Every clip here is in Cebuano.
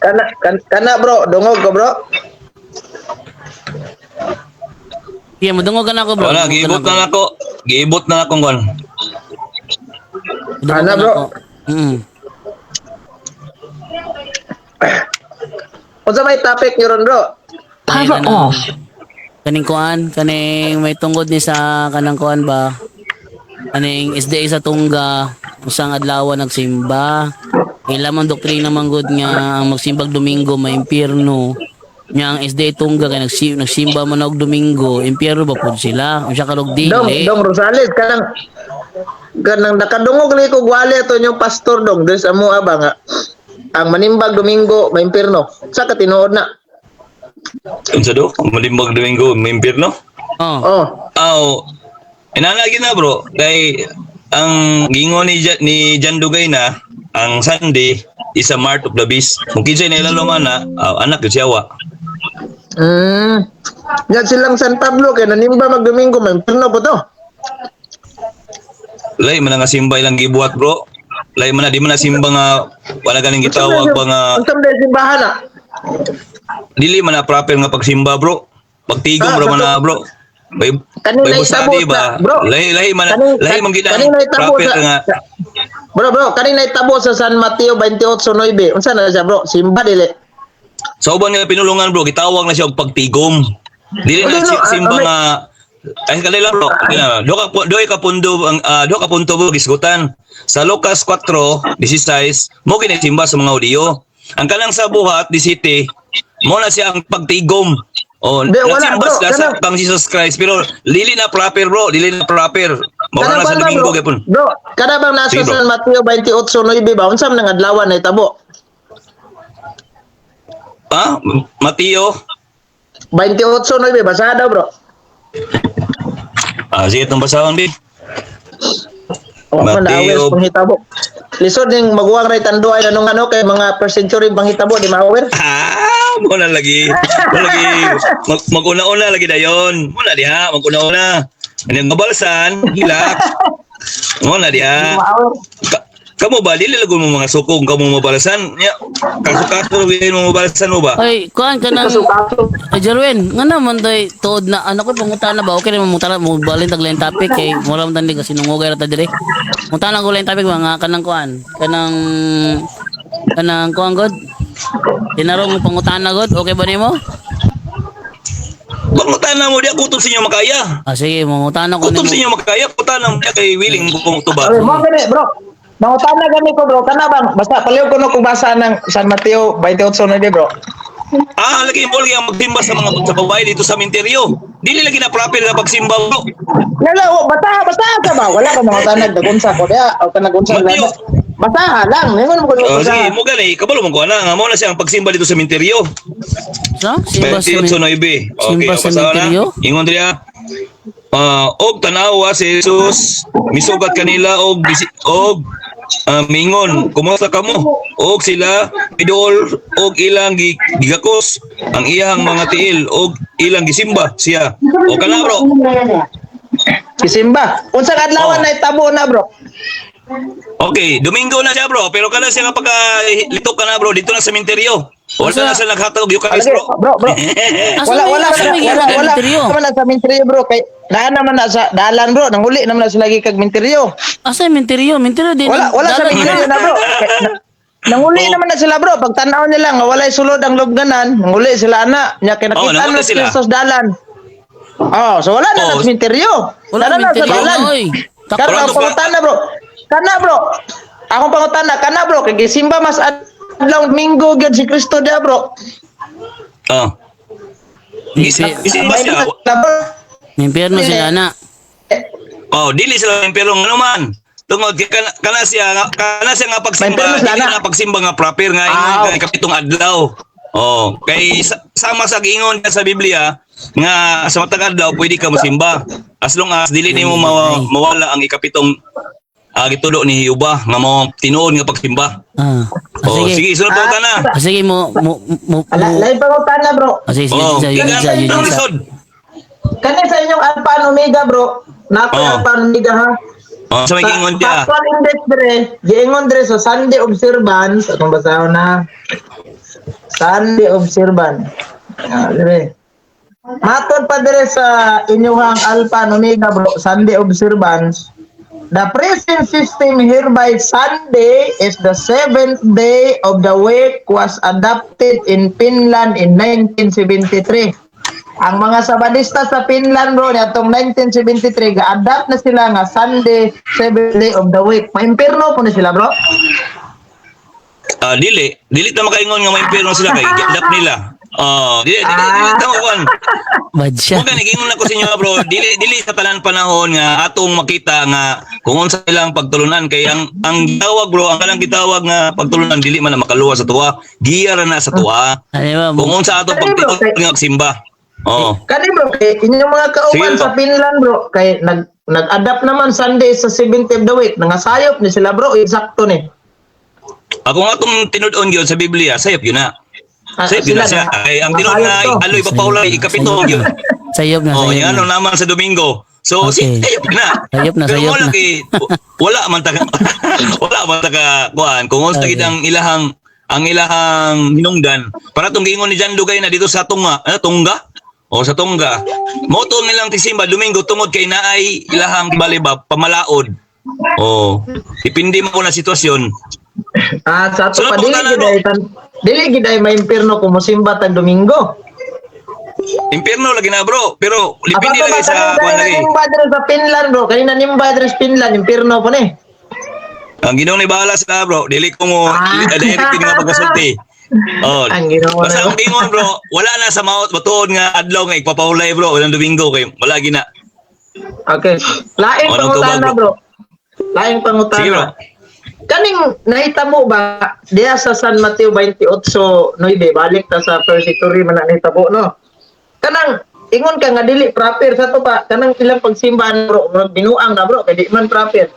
Kana kana bro, dungog ko, bro. Yeah, madungog ka na ako, bro. Wala, Madungog ka giibot na ako. Giibot na akong kwan. Madungog Ana, ka na bro. ako. Unsa may topic niyo ron, bro? Ay, Power ano, off. Kaning kuan, kaning may tungod ni sa kanang kuan ba? Kaning SDA sa Tungga, usang adlaw nagsimba. Ila man doktrina man gud nga ang magsimbag Domingo may impyerno. Nya ang SDA Tungga kay nagsimba man og Domingo, impyerno ba pud sila? Unsa ka og Dong, dili? Dong Rosales, kanang kanang nakadungog ni ko gwali ato inyong pastor, dong, diri sa amoa ba nga ang manimbag Domingo may impierno. Sa katinuod na? Unsa do? Malimbag Domingo, may impyerno? Oh. Oh. Aw, inana na, bro. Kay ang gingon ni Jan Dugay na ang Sunday is a mark of the beast. Kung kinsay na ilalo man na, aw, anak gyud siya wa. Yan silang San Pablo kay nanimba mag Domingo may impierno po to. Lay man nga simba ilang gibuhat, bro. Lay man na di man na simba nga wala ganing gitawag pa nga Unsa man simbahan na? Dili man na proper nga pagsimba, bro. Pagtigom ra man na, bro. May Kanina Bible itabo study ba? bro. Lahi lahi man lahi man gid ang Kanina itabo proper sa, nga Bro, bro, kanina itabo sa San Mateo 28:9. Unsa na siya, bro? Simba dili? Sa uban nga pinulungan, bro, gitawag na siya og pagtigom. Dili na Ano, si, no, simba nga ay kalila, bro. Do ka pundo ang do ka punto, bro, gisgutan. Sa Lucas 4:16 mo kini simba sa mga Hudiyo. Ang kanang sa buhat di city mo na siya ang pagtigom. Oh, Di, wala, nagsimba bro, sila sa kanang- pang Jesus Christ pero dili na proper, bro, dili na proper. Mao na Kana sa ba, Domingo bro? gyapon. Bro, kada bang nasa Sige, bro. San Mateo 28:9 ba? Unsa man ang adlawan na itabo? Ha? Mateo? 28:9, basaha daw, bro. Ah, sige, itong basahon bi. Oh, man Mateo. awes panghitabo. Lisod ning maguwang ray tanduay na nung ano kay mga first century panghitabo di maawer. Ah, mo na lagi. Mo lagi mag-una-una lagi dayon. Mo na diha, mag-una-una. Ano mabalsan, hilak. Mo na diha. Maawer. Kamo ba dili lagon mo mga sukong kamo mabalsan? Nya, kaso-kaso bilin mo mabalsan mo ba? Ay, kuan kanang Kaso-kaso. Ay, Jerwin, nga naman to'y tuod na ano ko pangutana ba? Okay naman mutana mo balin tag lain topic kay mura man tandi kasi nungugay ra ta dire. Mutana ko lain topic mga kanang kuan, kanang kanang kuan god. Tinarong mo pangutana god, okay ba nimo? Pangutana mo diha, kutob sa inyo makaya. Ah, sige, mangutana ko Kutob nimo. sa inyo makaya, putana mo diha kay willing mo kung tuba. Ay, mo gani, bro. Mangutana gani ko, bro. Kana bang basta paliw ko no kung basa ng San Mateo 28:9, bro. Ah, lagi mo lagi ang magsimba sa mga sa babae dito sa minteryo. Dili lagi na proper nga pagsimba, bro. Lala, oh, basta basta ka ba? Wala ka mangutana nagunsa ko diha o ka nagunsa. Mateo. Basta lang, ningon mo ko Oh, sige, mo gani, kabalo mo ko ana nga mo na siya ang pagsimba dito sa minteryo. Sa? Simba sa 28:9. Okay, Simba sa basta na. minteryo? Ingon diriya. Ah, og tanawa si Jesus misugat kanila og og mingon, "Kumusta kamo?" Og sila miduol og ilang gigakos ang iyang mga tiil og ilang gisimba siya. O kana, bro. Kisimba. Unsa ka adlaw Oh. na itabo na, bro? Okay, Domingo na siya, bro, pero kana siya nga pagka litok ka na, bro, dito na sa minteryo. Wala na siya naghatag og Eucharist, Alagi, bro. bro, bro. Asa Wala, wala, asa wala, may wala, wala. minteryo? Wala na sa minteryo, bro. Kay daan naman na sa dalan, bro. Nanguli naman na sila kag minteryo. Asa yung minteryo? Minteryo din. Wala, wala sa dalan minteryo na, bro. Kay, nanguli Oh. naman na sila, bro. Pag tanaw nila nga walay sulod ang lubganan, nanguli sila na. Nya kay Oh, nakita nanguli na si sila. Kristo dalan. Oh, so wala na Oh. sa minteryo. Wala Dala na sa minteryo dalan. na, oy. Kana Wala ang to pa- pangutana, bro. Kana, bro. Akong pangutana, kana, bro, kay gisimba mas adlaw Minggo gyud si Kristo dia, bro. Oh. Gisimba siya. Bro. Mimpierno sila na. Oh, dili sila pero ngano man. Tungod kay kana siya nga pagsimba, May impyerno sila dili na. na pagsimba nga proper nga ingon Aw. kay kapitong adlaw. Oh, kay sama sa giingon sa Biblia nga sa matag adlaw pwede ka mosimba as long as dili nimo mawala ang ikapitong gitulo ni Jehova nga mo tinuod nga pagsimba. Ah. Ah, Oh, sige. sige, sunod pa na. Ah, sige mo mo mo. Ala, lain pangutana, bro. Ah, sige, sige, Oh, sige, gigan sige, sige, ang sige. lisod. Kani sa inyong Alpha and Omega, bro. Nako Oh. Alpha and Omega, ha. Oh, sa may giingon diya. Factual index dire, giingon dire sa Sunday observance, atong basahon na. Sunday observance. Ah, dire. Matod pa dire sa inyuhang Alpha and Omega, bro, Sunday observance. The present system hereby Sunday is the seventh day of the week was adopted in Finland in 1973. Ang mga Sabadista sa Finland, bro, niadtong 1973 ga-adapt na sila nga Sunday, seventh day of the week. Maimpirno po ni sila, bro. Ah, dili, dili ta makaingon nga maimpirno sila kay gi-adapt nila. Oh, dili dili dili ta kuan. Bad siya. Mo gani giingon ako sa inyo, bro, dili dili sa tanan panahon nga atong makita nga kung unsa ilang pagtulunan kay ang gitawag, bro, ang kanang gitawag nga pagtulunan dili man na makaluwas sa tuwa, giya ra na sa tuwa. Ano ba? Kung unsa atong Kani, bro, pagtituon nga simba. Oh. Kani, bro, kay inyong mga kauban Sige, bro. sa Finland, bro, kay nag-adapt naman Sunday sa 7th of the week. Nangasayop ni sila, bro, eksakto ni. Ako nga atong tinud-on gyud sa Biblia, sayop yun na. Ah, Sayop yun na siya. Ay, ang tinuod nangasayop nga to. aloy papaulay ikapito gyud. Sayop na, Oh, sayop yan na. ano naman sa Domingo. So, Okay. si sayop na. Sayop na, Pero sayop wala na. kay wala man ta ka kuan kung unsa Okay. gid ang ilahang hinungdan. Para tong giingon ni John Dugay na dito sa Tunga, ano Tungga? O sa Tungga. Mo to nilang tisimba Domingo tungod kay naay ilahang bali ba pamalaod. Oh, depende mo na sitwasyon. Ah, sa ato Sunod pa dili pangutana, gid bro. ay dili gid ay maimpirno kung mosimba tag Domingo. Impierno lagi na, bro, pero depende Abato ba lagi sa kanina kuan lagi. nimba diri sa Finland, bro? Kanina nimba diri sa Finland, impirno po ni. Ang Ginoo ni bahala sila, bro. Dili ko mo direct nga pagkasulti. Oh. Ang Ginoo Basta na. ang ingon, bro, wala na sa maot matuod nga adlaw nga ipapahulay, bro, walang Domingo kay wala gina. Okay. Laing Walang pangutana, tubag, bro. Laing pangutana. Sige, bro. Kaning nahitabo ba diya sa San Mateo 28:9, balik ta sa first century man na nahitabo, no? Kanang ingon ka nga dili proper sa to pa kanang ilang pagsimbahan, bro, murag binuang na, bro, kay di man proper.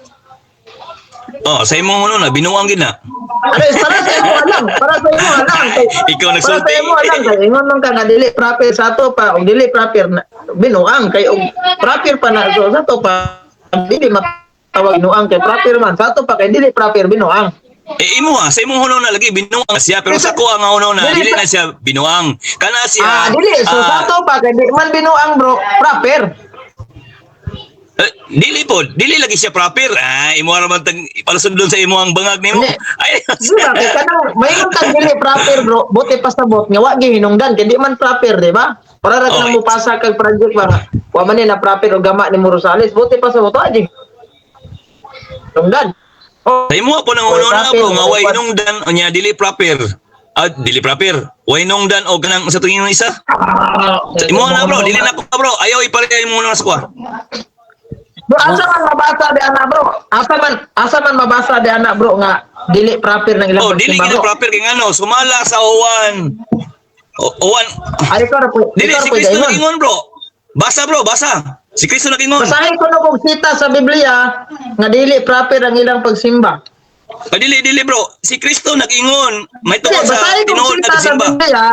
Oh, sa imong ano na binuang gid na. Ano, para sa imo alam, para sa imo alam. Kay, Ikaw para nagsulti. sa imo alam kay ingon man ka nga dili proper sa to pa, og dili proper na, binuang kay og proper pa na so sa to pa dili matawag binuang kay proper man sa to pa kay dili proper binuang. Eh imo ah, sa imong hunaw na lagi binuang siya pero sa ko ang hunaw na dili na siya binuang. Kana siya. Ah, dili so sa to pa kay di man binuang, bro, proper. Eh, dili po, dili lagi siya proper. Ah, imo ra man tag palasundon sa imo ang bangag nimo. Hindi. Ay, Di ba kay kanang maingon kang dili proper, bro, buti pasabot nga wa gihinungdan kay di man proper, di ba? Para ra kanang Oh, mupasa kag project ba nga, wa man ni na proper og gama ni mo Rosales, buti pasabot wa di hinungdan. Oh, Sa imo po nang Or uno na, proper, bro, nga or way what? nungdan unya dili proper. Ah, dili proper. Way nungdan o kanang sa tingin isa. Sa imo na, bro, dili na ko, bro. Ayaw ipareha imo na sa kuha. Bro, asa man mabasa di ana, bro? Asa man mabasa di ana, bro, nga dili proper ng ilang Oh, dili pagsimba, gid bro? proper kay ngano, sumala sa Juan. O, Juan, Ay, ikaw ra po. dili Ikaw ra si po Kristo ingon. nagingon, bro. Basa, bro, basa. Si Kristo nagingon. Basahin ko na kung sita sa Biblia nga dili proper ang ilang pagsimba. Ah, dili dili, bro. Si Kristo nagingon. May Hindi, tungod sa basahin kong tinuod sita na sa simba. Biblia.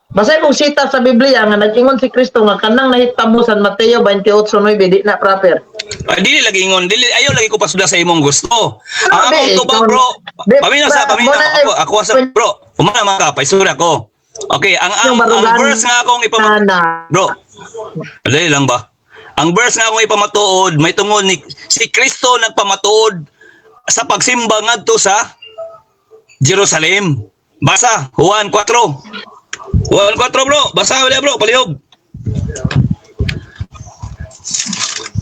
Basahin kong sita sa Biblia nga nag-ingon si Kristo nga kanang nahitabo San Mateo 28:9 di na proper. Ah, dili lagi ingon, dili ayaw lagi ko pasudla sa imong gusto. Ang Ano, akong di, tubag, ikaw- bro. di, Paminaw sa paminaw muna- ako, ako sa bro. Humana man ka, paisura ko. Okay, ang Yung ang barugan verse nga akong ipamat na Bro. Dali lang ba? Ang verse nga akong ipamatuod, may tungod ni si Kristo nagpamatuod sa pagsimba ngadto sa Jerusalem. Basa, Juan 4. Juan 4, bro. Basa wala, bro, palihog.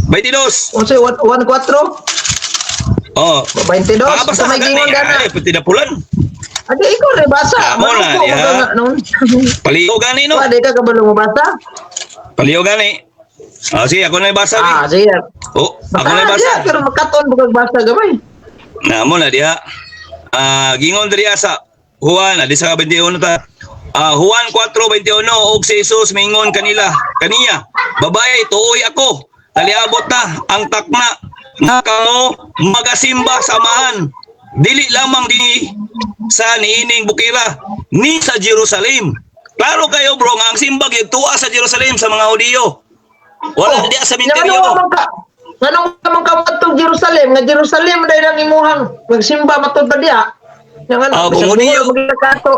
22. Unsa 1:4? Oh. 22. Ah, basta Sa may gani. gingon gana. Ay, puti na pulan. Adi ikaw re basa. Ah, mo na, Manuko diha. mo ka nga noon. Palihog gani no. Wa di ka kabalo mo basa? Palihog gani. Ah, sige, ako na ibasa. Ah, sige. Oh, ako na Basa, ibasa. diha, pero makaton bukag basa gamay. Na mo na diha. Ah, gingon diri sa Juan, adi sa 21 ta. Ah, Juan 4:21 og si Jesus mingon kanila, kaniya, babae, tuoy ako. Taliabot na ang takna nga kamo magasimba sa amahan. Dili lamang dinhi sa niining bukira ni sa Jerusalem. Klaro kayo, bro, nga ang simba gyud tuwa sa Jerusalem sa mga Hudiyo. Wala diha sa Ngano minteryo. man ka? Nganong man ka matug Jerusalem? Nga Jerusalem dahil ang imuhang magsimba matud pa diha. Nga ngano, Ah, kung bisag Hudiyo. buhol magkakato.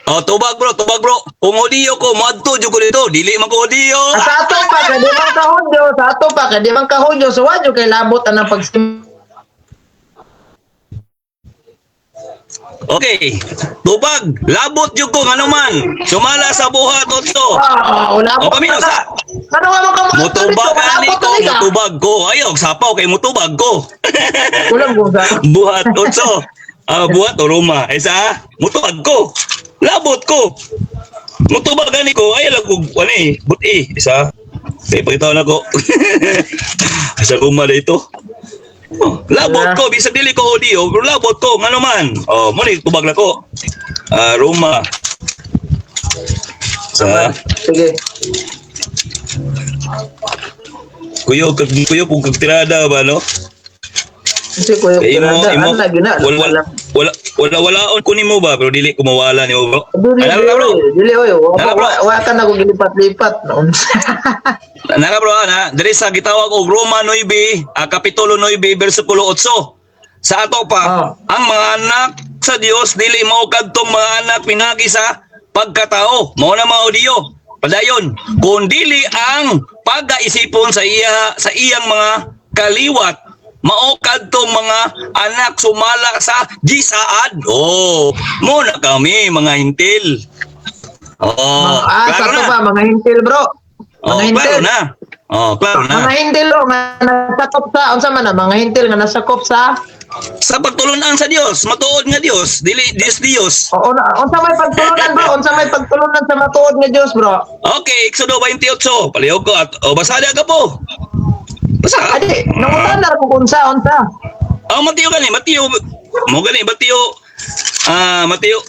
Oh, tubag bro, tubag bro. Kung Hudiyo ko, moadto jud ko dito. Dili man ko Hudiyo. Ah, sa ato pa kay di man ka Hudyo, sa ato pa kay di man ka Hudyo, so wa jud kay labot anang pagsimba. Okay. Tubag, labot jud ko ngano man. Sumala sa buhat otso. Ah, wala O, paminaw sa. Ano nga man ka mo? Mutubag ani ko, mutubag ko. Ayaw, sapaw kay mutubag ko. Kulang ko sa. Buhat otso. Ah, buhat o Roma. Isa, mutubag ko. Labot ko. Mutubag ani ko. Ayaw lang ko, ano eh, buti. Isa. Kaya pakita na ko. Sa Roma dito. Oh, labot ko, bisag dili ko audio, pero labot ko, ngano man. Oh, mo ni tubag na ko. Ah, Roma. Sa Sige. kuyog kag kuyog kung kag tirada ba no? Kasi kuya, Kay imo imo, imo ano gina? wala wala wala wala walaon ko nimo ba pero dili ko mawala nimo bro. Dili, Nara bro. dili, oy. Nara, bro. Wa ka na ko gilipat-lipat. Noon. Nara bro na diri sa gitawag og Roma 9, kapitulo 9 bersikulo 8. Sa ato pa, ang mga anak sa Dios dili mao kadtong mga anak pinagi sa pagkatao. Mao na mga audio. Padayon, kun dili ang pagkaisipon sa iya sa iyang mga kaliwat mao kadtong mga anak sumala sa gisaad. Oh, mo na kami mga hintil. Oh, Ah, sa klaro ato na. pa, mga hintil, bro. Mga Oh, klaro hintil. na. Oh, klaro na. Mga hintil, oh, nga nasakop sa, unsa man na, mga hintil nga nasakop sa, Sa pagtulunan sa Dios, matuod nga Dios, dili Dios Dios. o, unsa may pagtulunan, bro, unsa may pagtulunan sa matuod nga Dios, bro. Okay, Exodo 28. Palihog ko at o basada ka po. Basa. Adi, nangutan na ko unsa, unsa. Oh, Mateo gani, Mateo. Mo gani Mateo. Ah, Mateo.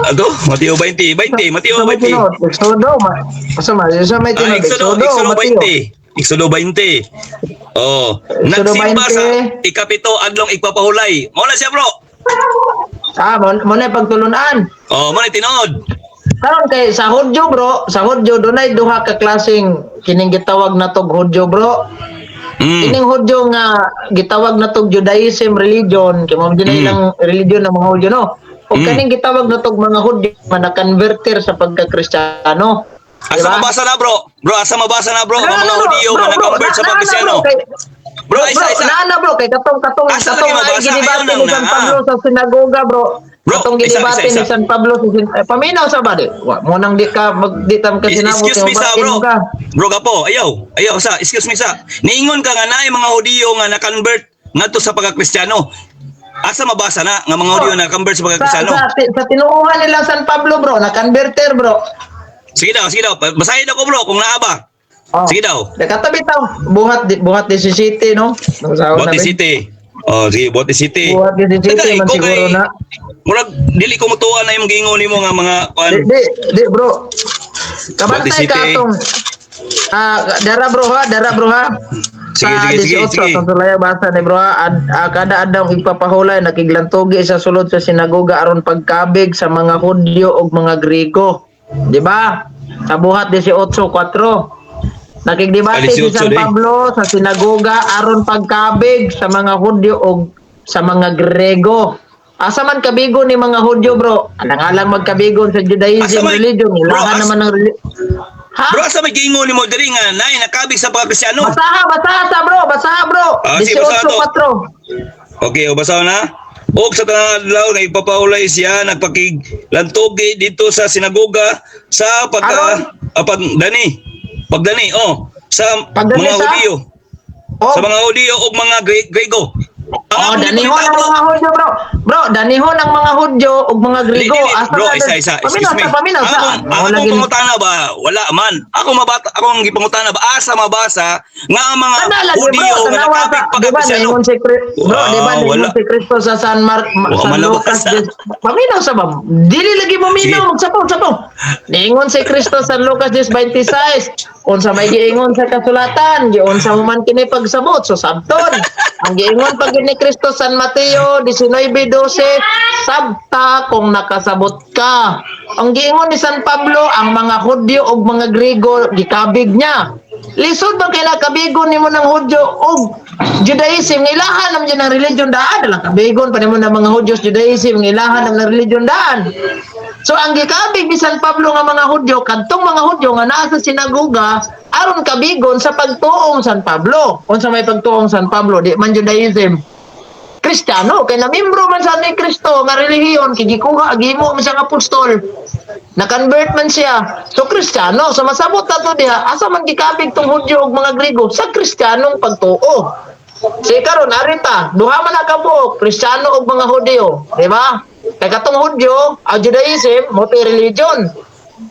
Ato, Mateo 20, 20, Mateo Sa may 20. tinuod, Exodo, ma, unsa man, unsa may Ah, tinuod, Exodo, Exodo, Exodo Mateo. 20. Exodo 20. Oh, Exodo nagsimba sa 20. ikapito adlong igpapahulay. Mo na siya, bro. Ah, mo, mo na pagtulunan. Oh, mo na tinuod. Karon kay sa Hudyo, bro, sa Hudyo dunay duha ka klaseng kining gitawag na tog Hudyo, bro. Kining Hudyo nga gitawag na tog Judaism religion, kay mao din ilang religion ng mga Hudyo, no. O kaning gitawag na tog mga Hudyo nga na-converter sa pagka-Kristiyano. Asa Diba? mabasa na, bro? Bro, asa mabasa na, bro? Na, Ang na, mga bro, Hudyo bro, nga bro, na-convert sa na, na, pagkristyano. bro, Bro, isa, bro, isa. Na, na, bro, kay katong katong Asa katong lagi ay mabasa? gidibate Ayaw ni nang San naa. Pablo sa sinagoga, bro. Bro, Katong isa, gidibate isa, ni isa. San Pablo sa paminaw sa ba di? Wa mo nang di ka mag di tam ka sinabot Excuse me sa, bro. ka. Bro ka po. Ayaw. Ayaw sa. Excuse me sa. Niingon ka nga naay mga Hudiyo nga na-convert ngadto sa pagkakristyano. Asa mabasa na nga mga Hudiyo na convert sa Sa, pagkakristyano? sa tinuohan nila San Pablo, bro, na-converter, bro. Sige daw, sige daw. Basahin ako bro kung naa ba. Oh. Sige daw. Nakatabi taw. Buhat di, buhat di si City, no? Nagsawa Buhat na di ba? City. Oh, sige, Buhat di City. Buhat di si City Teka, man ikaw siguro kay- na. Murag dili ko mutuwa na yung gingon nimo nga mga kuan. Di, di, di, bro. Buhat di Kabantay ka City. atong dara bro ha, dara bro ha. Sige, Sa sige, sige, 18, sige. atong tulaya basa ni bro ha, kada adlaw ipapahulay nakiglantugi sa sulod sa sinagoga aron pagkabig sa mga Hudyo ug mga Griego. Di ba? Sa buhat 18:4. Nakigdebate si 18 San di. Pablo sa sinagoga aron pagkabig sa mga Hudyo ug sa mga Grego. Asa man kabigon ni mga Hudyo, bro? Alang-alang magkabigon sa Judaism Asa man- religion, Bro, ilahan naman ng Ha? Bro, asa may gingon nimo diri nga naay nakabig sa pagkakristyano? Basaha, basaha sa bro, basaha bro. Ah, sige, basaha to. 18:4. Okay, o basa na. Og sa tanang adlaw nga ipapahulay siya nagpakiglantugi dito sa sinagoga sa pagka Aron? pagdani. Pagdani, oh, sa Pagdani mga sa? Hudiyo, Oh, sa mga Hudiyo ug mga Grego. Ang oh akong danihon gipangita, ang bro. mga Hudyo, bro. Bro, danihon ang mga Hudyo ug mga Dili, Griego. dili, Asa bro, na isa, isa. Excuse Paminaw me. sa, paminaw sa. Akong, Mao ang akong lagi- pangutana ba, wala man. Ako mabata, akong gipangutana ba, asa mabasa nga ang mga Tana lagi, bro, Hudiyo nga tanawa nakabig sa, di ba pagkakristyano. naingon si bro, di ba Wow, naingon wala. si Kristo sa San Mar Wala San man Lucas nabasa. paminaw sa ba? Dili lagi maminaw, Sige. magsapaw, sapaw. Niingon si Kristo San Lucas 10:26. Unsa may giingon sa kasulatan, giunsa mo man kini pagsabot, so sabton. Ang giingon pag ni Kristo San Mateo 19:12, sabta kung nakasabot ka. Ang giingon ni San Pablo, ang mga Hudyo ug mga Griego gikabig niya. Lisod ba kay nakabigon nimo ng Hudyo og Judaism nga ilahan naman dyan ang religion daan lang kabigon pa nimo ng mga Hudyos Judaism nga ilahan naman ng religion daan. So ang gikabig ni San Pablo nga mga Hudyo, kadtong mga Hudyo nga naa sa sinagoga aron kabigon sa pagtuong San Pablo. Unsa may pagtuong San Pablo? Di man Judaism. Kristiyano kay namembro man sa ni Kristo nga relihiyon, kay gikuha, gihimo man siyang apostol. Na-convert man siya. So Kristiyano, so masabot na to diha, asa man gikabig tong Hudyo ug mga Grigo sa Kristiyanong pagtuo. Sige karon, arita, duha man na kabuok, Kristiyano ug mga Hudyo, di ba? Kay katong Hudyo, ang Judaism, mo religion.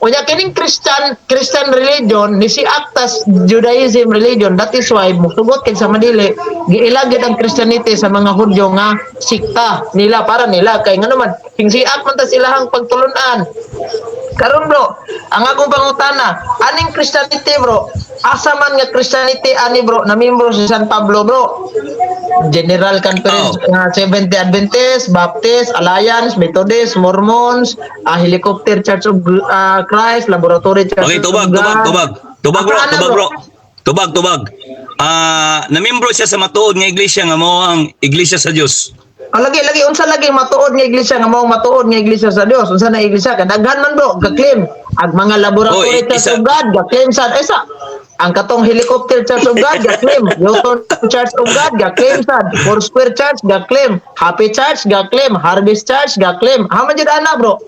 Unya kining Christian Christian religion ni si Actas Judaism religion. That is why musugot kay sa madili, giilag gyud ang Christianity sa mga Hudyo nga sikta nila, para nila, kay ngano man king siak man ta silahang pagtulunan. Karon bro, ang akong pangutana, aning Christianity bro, asa man nga Christianity ani bro, na membro si San Pablo, bro? General Conference, Seventh Adventist, Baptist, Alliance, Methodist, Mormons, Helicopter Church of Christ, Laboratory Church Okay, of tubag, God. Tubag, tubag. Tubag bro, Asa ana, tubag bro. Tubag, tubag. Namembro siya sa matuod nga iglesia nga mao ang Iglesia sa Dios. Oh, lagi lagi, unsa lagi matuod nga iglesia nga mao matuod nga iglesia sa Dios? Unsa na iglesia? Kay daghan man bro, ga-claim ag mga Laboratory Oh, Church isa- of God, ga-claim sad isa. Ang katong Helicopter Church of God ga-claim, Newton Church of God ga-claim sad, Four Square Church ga-claim, Happy Church ga-claim, Harvest Church ga-claim. Ha man jud ana bro.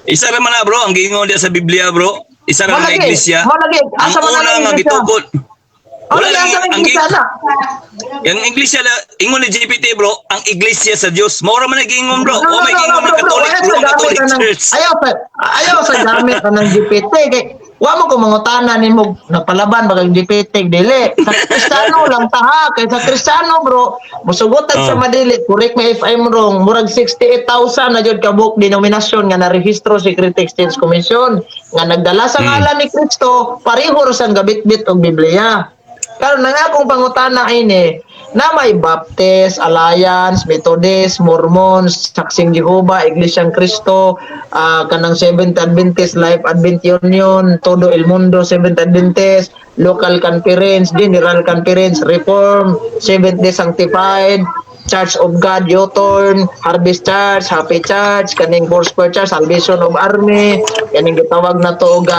Isa ra man na bro, ang giingon diya sa Biblia bro. Isa ra Mao nga lagi, iglesia. mao lagi. Ang Asa man una ang nga iglesia? gitukod. Oh, Wala lagi, lang asa man ang iglesia na? Ang iglesia la, ingon ni GPT bro, ang Iglesia sa Dios. Mao ra man ang giingon bro. No, O no, may no, giingon no, nga bro, bro. Catholic, Ayaw sa Roman gamit Catholic anang Church. Ayaw sa gamit anang GPT kay wa mo ko mangutana nimo napalaban ba kang GPT, dili. Sa Kristiyano lang taha, kay sa Kristiyano bro, musugotan sa madili, correct me if I'm wrong, murag 68,000 na jud ka buok denominasyon nga narehistro sa Security Exchange Commission nga nagdala sa ngalan ni Kristo, pareho ra sang gabitbit og Biblia. Karon nang akong pangutana ini, na may Baptist, Alliance, Methodist, Mormons, Saksing Jehova, Iglesia Kristo, kanang Seventh Adventist, Life Advent Union, Todo El Mundo Seventh Adventist, Local Conference, General Conference, Reform, Seventh Day Sanctified, Church of God, U-Turn, Harvest Church, Happy Church, kaning Foursquare Church, Salvation of Army, kaning gitawag na to og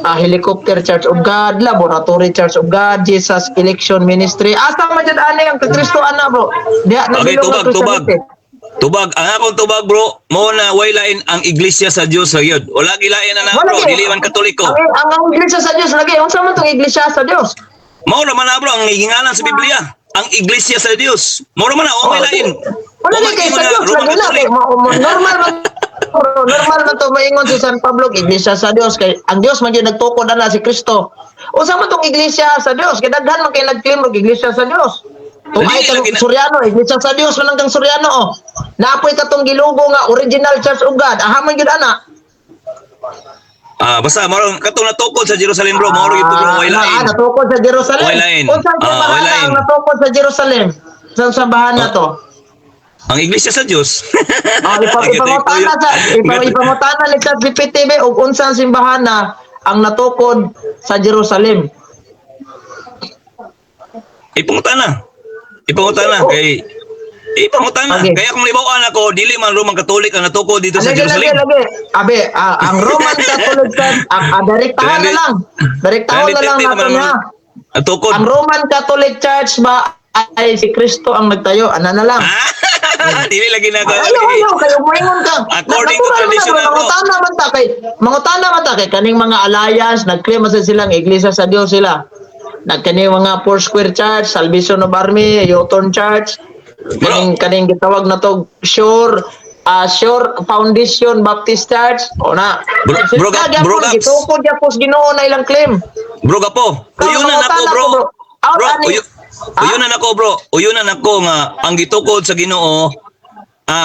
Helicopter Church of God, Laboratory Church of God, Jesus Election Ministry. Asa man jud ani ang Kristo ana bro? Diha na Okay, bilong tubag, ang tubag. Christianity. Tubag, ang akong tubag bro, mo na way lain ang Iglesia sa Dios sa yun. Wala gilain na na Wala bro, gyud. dili man Katoliko. Ang Iglesia sa Dios lagi, unsa man tong Iglesia sa Dios? Mao ra man na bro ang giingalan sa Biblia, ang Iglesia sa Dios. Mao ra man na, o may lain. Wala O lagi may kay ingon sa na Dios Roman lagi na Catholic. kay normal man bro, normal man to maingon si San Pablo Iglesia sa Dios, kay ang Dios man gyud nagtukod ana si Kristo. Unsa man tong Iglesia sa Dios? Kay daghan man kay nag-claim og Iglesia sa Dios. Tuay Dili kang lagi na- Suryano, Iglesia sa Dios man ang kang Suryano oh. Naapoy katong gilugo nga Original Church of God. Aha man gyud ana. Basta mao katong natukod sa Jerusalem bro, mao ra gyud bro, way lain. Natukod sa Jerusalem. Way lain. Unsa Ah, way simbahan lain. ang natukod sa Jerusalem? Sa simbahan na to? Ang Iglesia sa Dios. Ipangutana ni ChatGPT be og unsang simbahan na ang natukod sa Jerusalem. Ipangutana. Ipangutana kay Ipangutana. Kaya kung libawan ako, dili man Roman Catholic ang natukod dito sa Lagi, lagi, Jerusalem. lagi. Abe, ang Roman Catholic Church, direktahan na lang. Direktahan na lang natin ha. Natukod. Ang Roman Catholic Church ba ay si Kristo ang nagtayo? Ana na lang. Dili lagi na ako. Ayaw, ayaw, kayo moingon ka. According to Natural man na, tradition bro, na, bro. Mangutana man ta kay kaning mga alliance, nag-claim man sa silang Iglesia sa Dios sila. Nagkani mga Four Square Church, Salvation of Army, U-Turn Church, kaning kaning gitawag na to Sure Foundation Baptist Church. O na. Bro, Sila bro, gyapon, bro, Gaps. gitukod gyapon sa Ginoo na ilang claim. Bro gapo. Uyunan Mangutana ako bro. ko, bro. Out, Bro, ani. uyunan ako bro. Uyunan ako nga ang gitukod sa Ginoo,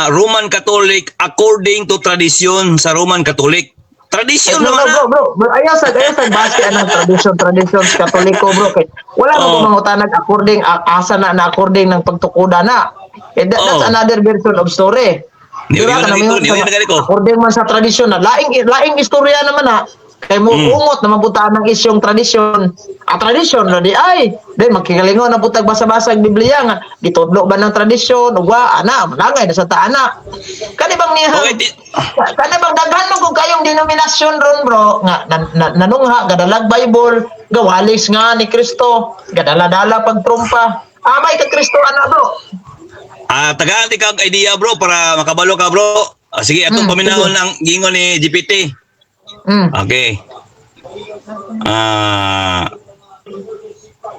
Roman Catholic according to tradition sa Roman Catholic. Tradition No, no, naman na. bro, bro. Bro, ayaw sa base anang tradition sa Katoliko, bro. Kay wala mo mangutanag according asa na na according ng pagtukoda na. Eh, that's another version of story. Ni- Di ba? yun Kanang na ingon yun na gali ko. According man sa tradisyon na laing laing istorya naman na. Kay mo ungot na mabutaan ng isyong tradisyon. Ah, tradisyon no di ay. Then magkikalingon na putag basa-basa ang Biblia nga gitudlo ba ng tradisyon ug wa ana malangay na sa ta ana. Kani bang niya? Okay, di, Kani bang daghan man kung kayong denominasyon ron, bro, nga nanungha gadalag Bible, gawalis nga ni Kristo, gadala-dala pagtrumpa. Amay ka Kristo ana, bro. Ah, tagaan ti kag idea, bro, para makabalo ka, bro. Ah, sige, atong paminahon ang gingon ni GPT. Okay. Ah,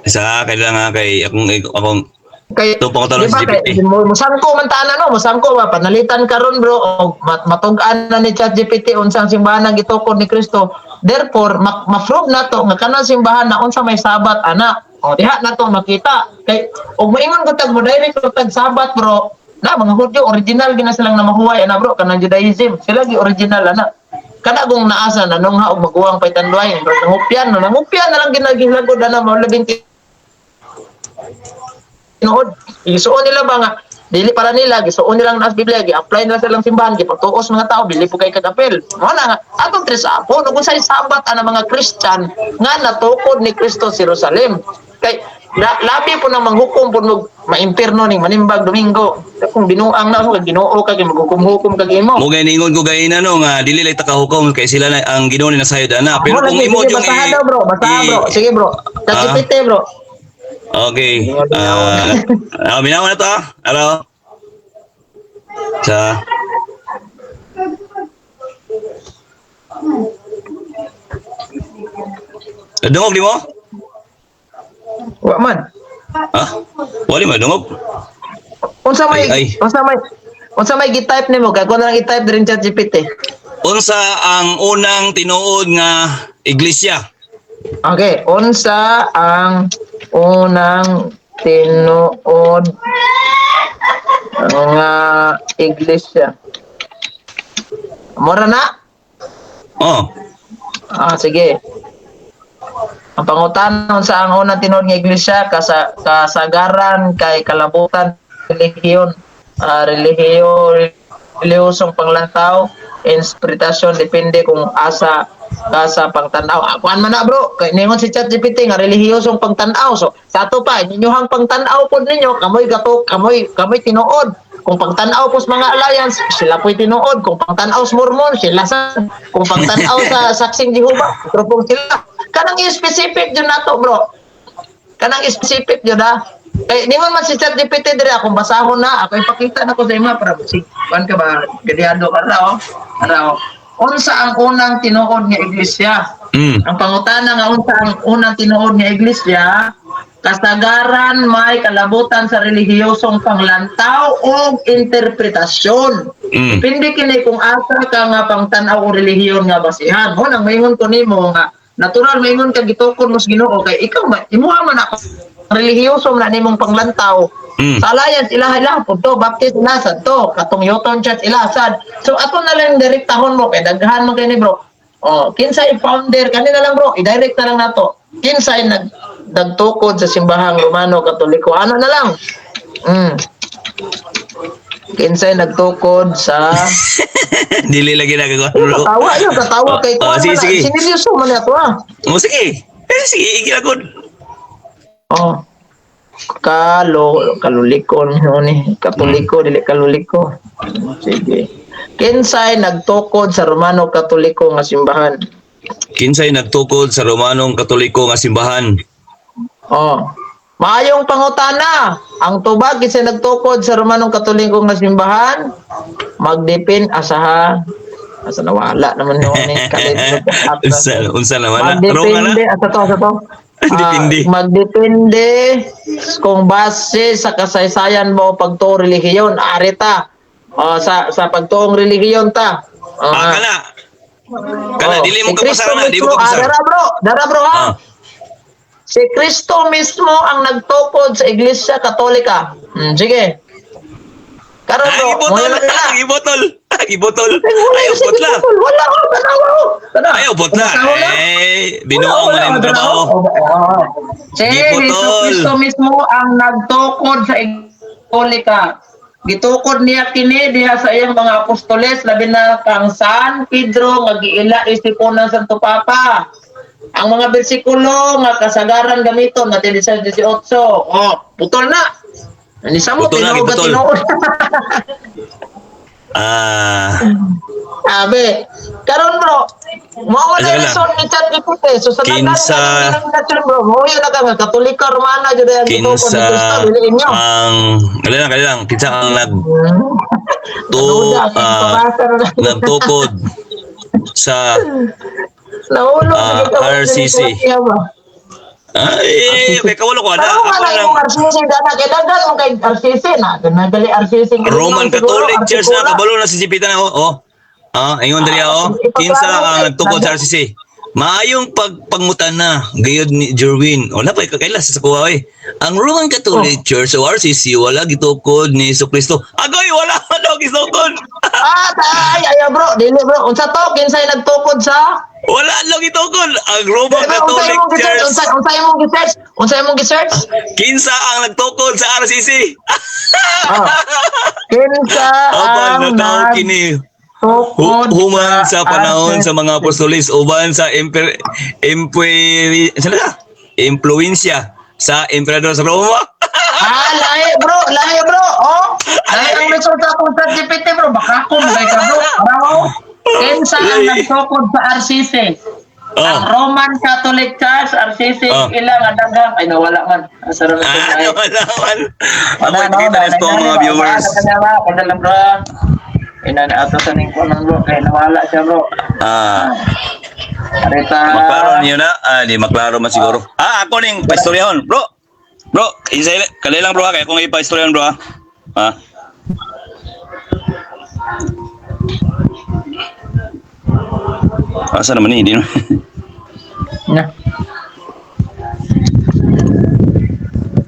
isa kailangan kay akong akong Kay Ito, pangutana di ba, sa GPT. kay, musangko man ta na no, musangko ba panalitan karon, bro, og matug-an na ni ChatGPT unsang simbahan ang gitukod ni Kristo. Therefore, ma-prove nato nga kanang simbahan na unsa may Sabat ana. O diha nato makita. Kay og moingon ko tag mo direct ko tag Sabat, bro, na mga Hudyo original gina silang namahuway ana, bro, kanang Judaism. Sila gi original ana. Kana kung naasa na nungha og maguwang paytanduay, nangupyan no, nangupyan na lang ginagilagod ana mo labing tinuod. Gisuon nila ba nga dili para nila gisuon nilang nas Biblia, gi-apply nila sa ilang simbahan, gipagtuos mga tao dili po kay kagapil. Mo na nga atong tres apo no kung sa'y Sabat ana mga Christian nga natukod ni Kristo sa Jerusalem. Kay labi po nang manghukom po nog maimpirno ning manimbag Domingo. Kung binuang na kag Ginoo kag maghukom-hukom kag imo. Mo ganingon ko gayina no nga dili lay takahukom kay sila na ang Ginoo ni nasayod ana. Pero Mo kung lagi, imo sige, yung basahan daw, bro, basahan, bro. Sige, bro. ChatGPT, bro. Okay. Ah, minaw na to ah. Alo. Sa Dungog di mo? Wa man. Ha? Wala mo dungog. Unsa may Ay, ay. Unsa may gi-type nimo kay ko na lang i-type diri ChatGPT. Unsa ang unang tinuod nga iglesia? Okay, unsa ang unang tinuod nga iglesia? Mura na? Oh. Ah, sige. Ang pangutana unsa ang unang tinuod nga iglesia kasagaran kay kalabutan relihiyon, relihiyo relihiyosong panglantaw interpretasyon depende kung asa ka sa pangtan-aw. Ah, kuan man na, bro, kay ningon si ChatGPT nga relihiyosong pangtan-aw. So sa ato pa inyohang pangtan-aw pod ninyo kamoy gato kamoy kamoy tinuod. Kung pangtan-aw po sa mga alliance, sila po'y tinuod. Kung pangtan-aw sa Mormon, sila sa. Kung pangtan-aw sa Saksing Jehovah, grupong sila. Kanang specific yun nato, bro. Kanang specific yun ha. Kay ningon man si ChatGPT dire akong basahon na, ako ipakita na ko sa ima para si kuan ka ba gadihado ka ra oh. Ara oh. Unsa ang unang tinuod nga iglesia? Ang pangutana nga unsa ang unang tinuod nga iglesia, kasagaran may kalabutan sa relihiyosong panglantaw o interpretasyon. Depende kini kung asa ka nga pangtan-aw o relihiyon nga basihan. Mo nang maingon ko nimo nga natural maingon ka gitukod mo sa Ginoo kay ikaw ma, imuha man ako relihiyoso man na nimong panglantaw. Sa Alliance ilaha ilaha pud to, Baptist ila sad to, katong Yoton Church ila sad. So ato na lang direktahon mo kay daghan man kay ni, bro. Oh, kinsay founder kani na lang, bro, i-direct na lang nato. Kinsay nagtukod sa simbahang Romano Katoliko. Ano na lang? Kinsay nagtukod sa Dili lagi nagagawa, bro. Katawa yun, katawa kay Oh, kuan sige, man na. sige. Sineryoso man na to ah. Oh, sige. Eh, sige, igilagod. Oh. Kalo Kaluliko no ni Katoliko dili Kaluliko. Sige. Kinsay nagtukod sa Romano Katoliko nga simbahan? Kinsay nagtukod sa Romanong Katoliko nga simbahan? Oh. Maayong pangutana. Ang tubag kinsay nagtukod sa Romanong Katoliko nga simbahan? Magdepend asaha asa nawala naman no ni kalit. Unsa naman na? Wrong na? Magdepende asa to, asa to. Ah, Depende. Magdepende kung base sa kasaysayan mo o pagtuong relihiyon, arita. O, sa pagtuong relihiyon ta. O, Ah, kana. Kana Oh, dili mo si Kristo kapasar na, dili mo mismo, kapasar. dara, bro, dara, bro ha. Si Kristo mismo ang nagtukod sa Iglesia Katolika. Sige. Karon, Ah, bro, ibotol, mo na. ah, ibotol. Ah, ibotol. Ay, wala, Ayaw sige, botla. tol. Wala, oh, tanawa, oh. Tanawa. Ayaw botla. Tanawa na. Eh, binuang man imong trabaho. Oo. Si Gipotol. Jesu Kristo mismo ang nagtukod sa Katolika. Gitukod niya kini diha sa iyang mga apostoles, labi na kang San Pedro nga giila isipunan sa Santo Papa. Ang mga bersikulo nga kasagaran gamiton Mateo 18. Oh, putol na. Ani sa mo Putol na, tinuod ka giputol. tinuod. Ah, Sabi, karon bro, mao Ano na lang? rason ni ChatGPT. So sa tanan denominasyon bro, mao yun na ka nga Katolika Romana jud ang gitukod ni Kinsa Kristo dili inyo. ang kali lang kinsa ang nag to Naluda, ah, pabasa na lang. nagtukod sa Nahulog ah, na gid RCC. Ay, kay kawalo ko ana Pero ako nga na lang yung RCC dana kay daghan mo kay RCC na nagali RCC nga Roman siguro, Catholic Church na Articula. kabalo na si GPT na oh. Oh. Ah, ingon diri oh. Kinsa ang nagtukod sa RCC? Maayong pagpangutan na gayud ni Jerwin. Wala pa kailas sa kuha oy. Ang Roman Catholic Church o RCC wala gitukod ni Kristo. Agoy wala man daw gitukod. Ah, ay, ay, bro, dili bro. Unsa to kinsay nagtukod sa? Wala lang gitukod ang Roman Unsa Catholic imong gi-search? Church. Unsa imong gi-search? Unsa imong gi-search? Kinsa ang nagtukod sa RCC? Ah. Kinsa Apan ang nataw kini nagtukod human sa panahon sa RCC? mga apostoles uban sa emper emperi saan na? Impluensya sa emperador sa Roma. Ah, lahi bro, lahi bro. Oh, lahi ang resulta kung sa GPT bro. Baka ko magay ka bro. Bravo. Kinsa ang nagtukod sa RCC? Ang Oh. Roman Catholic Church, RCC, Oh. ilang ang daghang. Ay, nawala man. Asa raman ito, Ah, ay. wala man. Ako Wala, ipakita no, na ito wala, mga wala, viewers. wala, wala, wala lang bro. Ina na ato sa ning kuno bro kay nawala siya bro. Ah, Arita. maklaro niyo na. Ah, di maklaro man siguro. Ah, ako ning paistoryahon, bro. Bro, insay kali lang bro ha, kay akong ipaistoryahan bro ha. Ah. Asa naman ni, di naman. Na.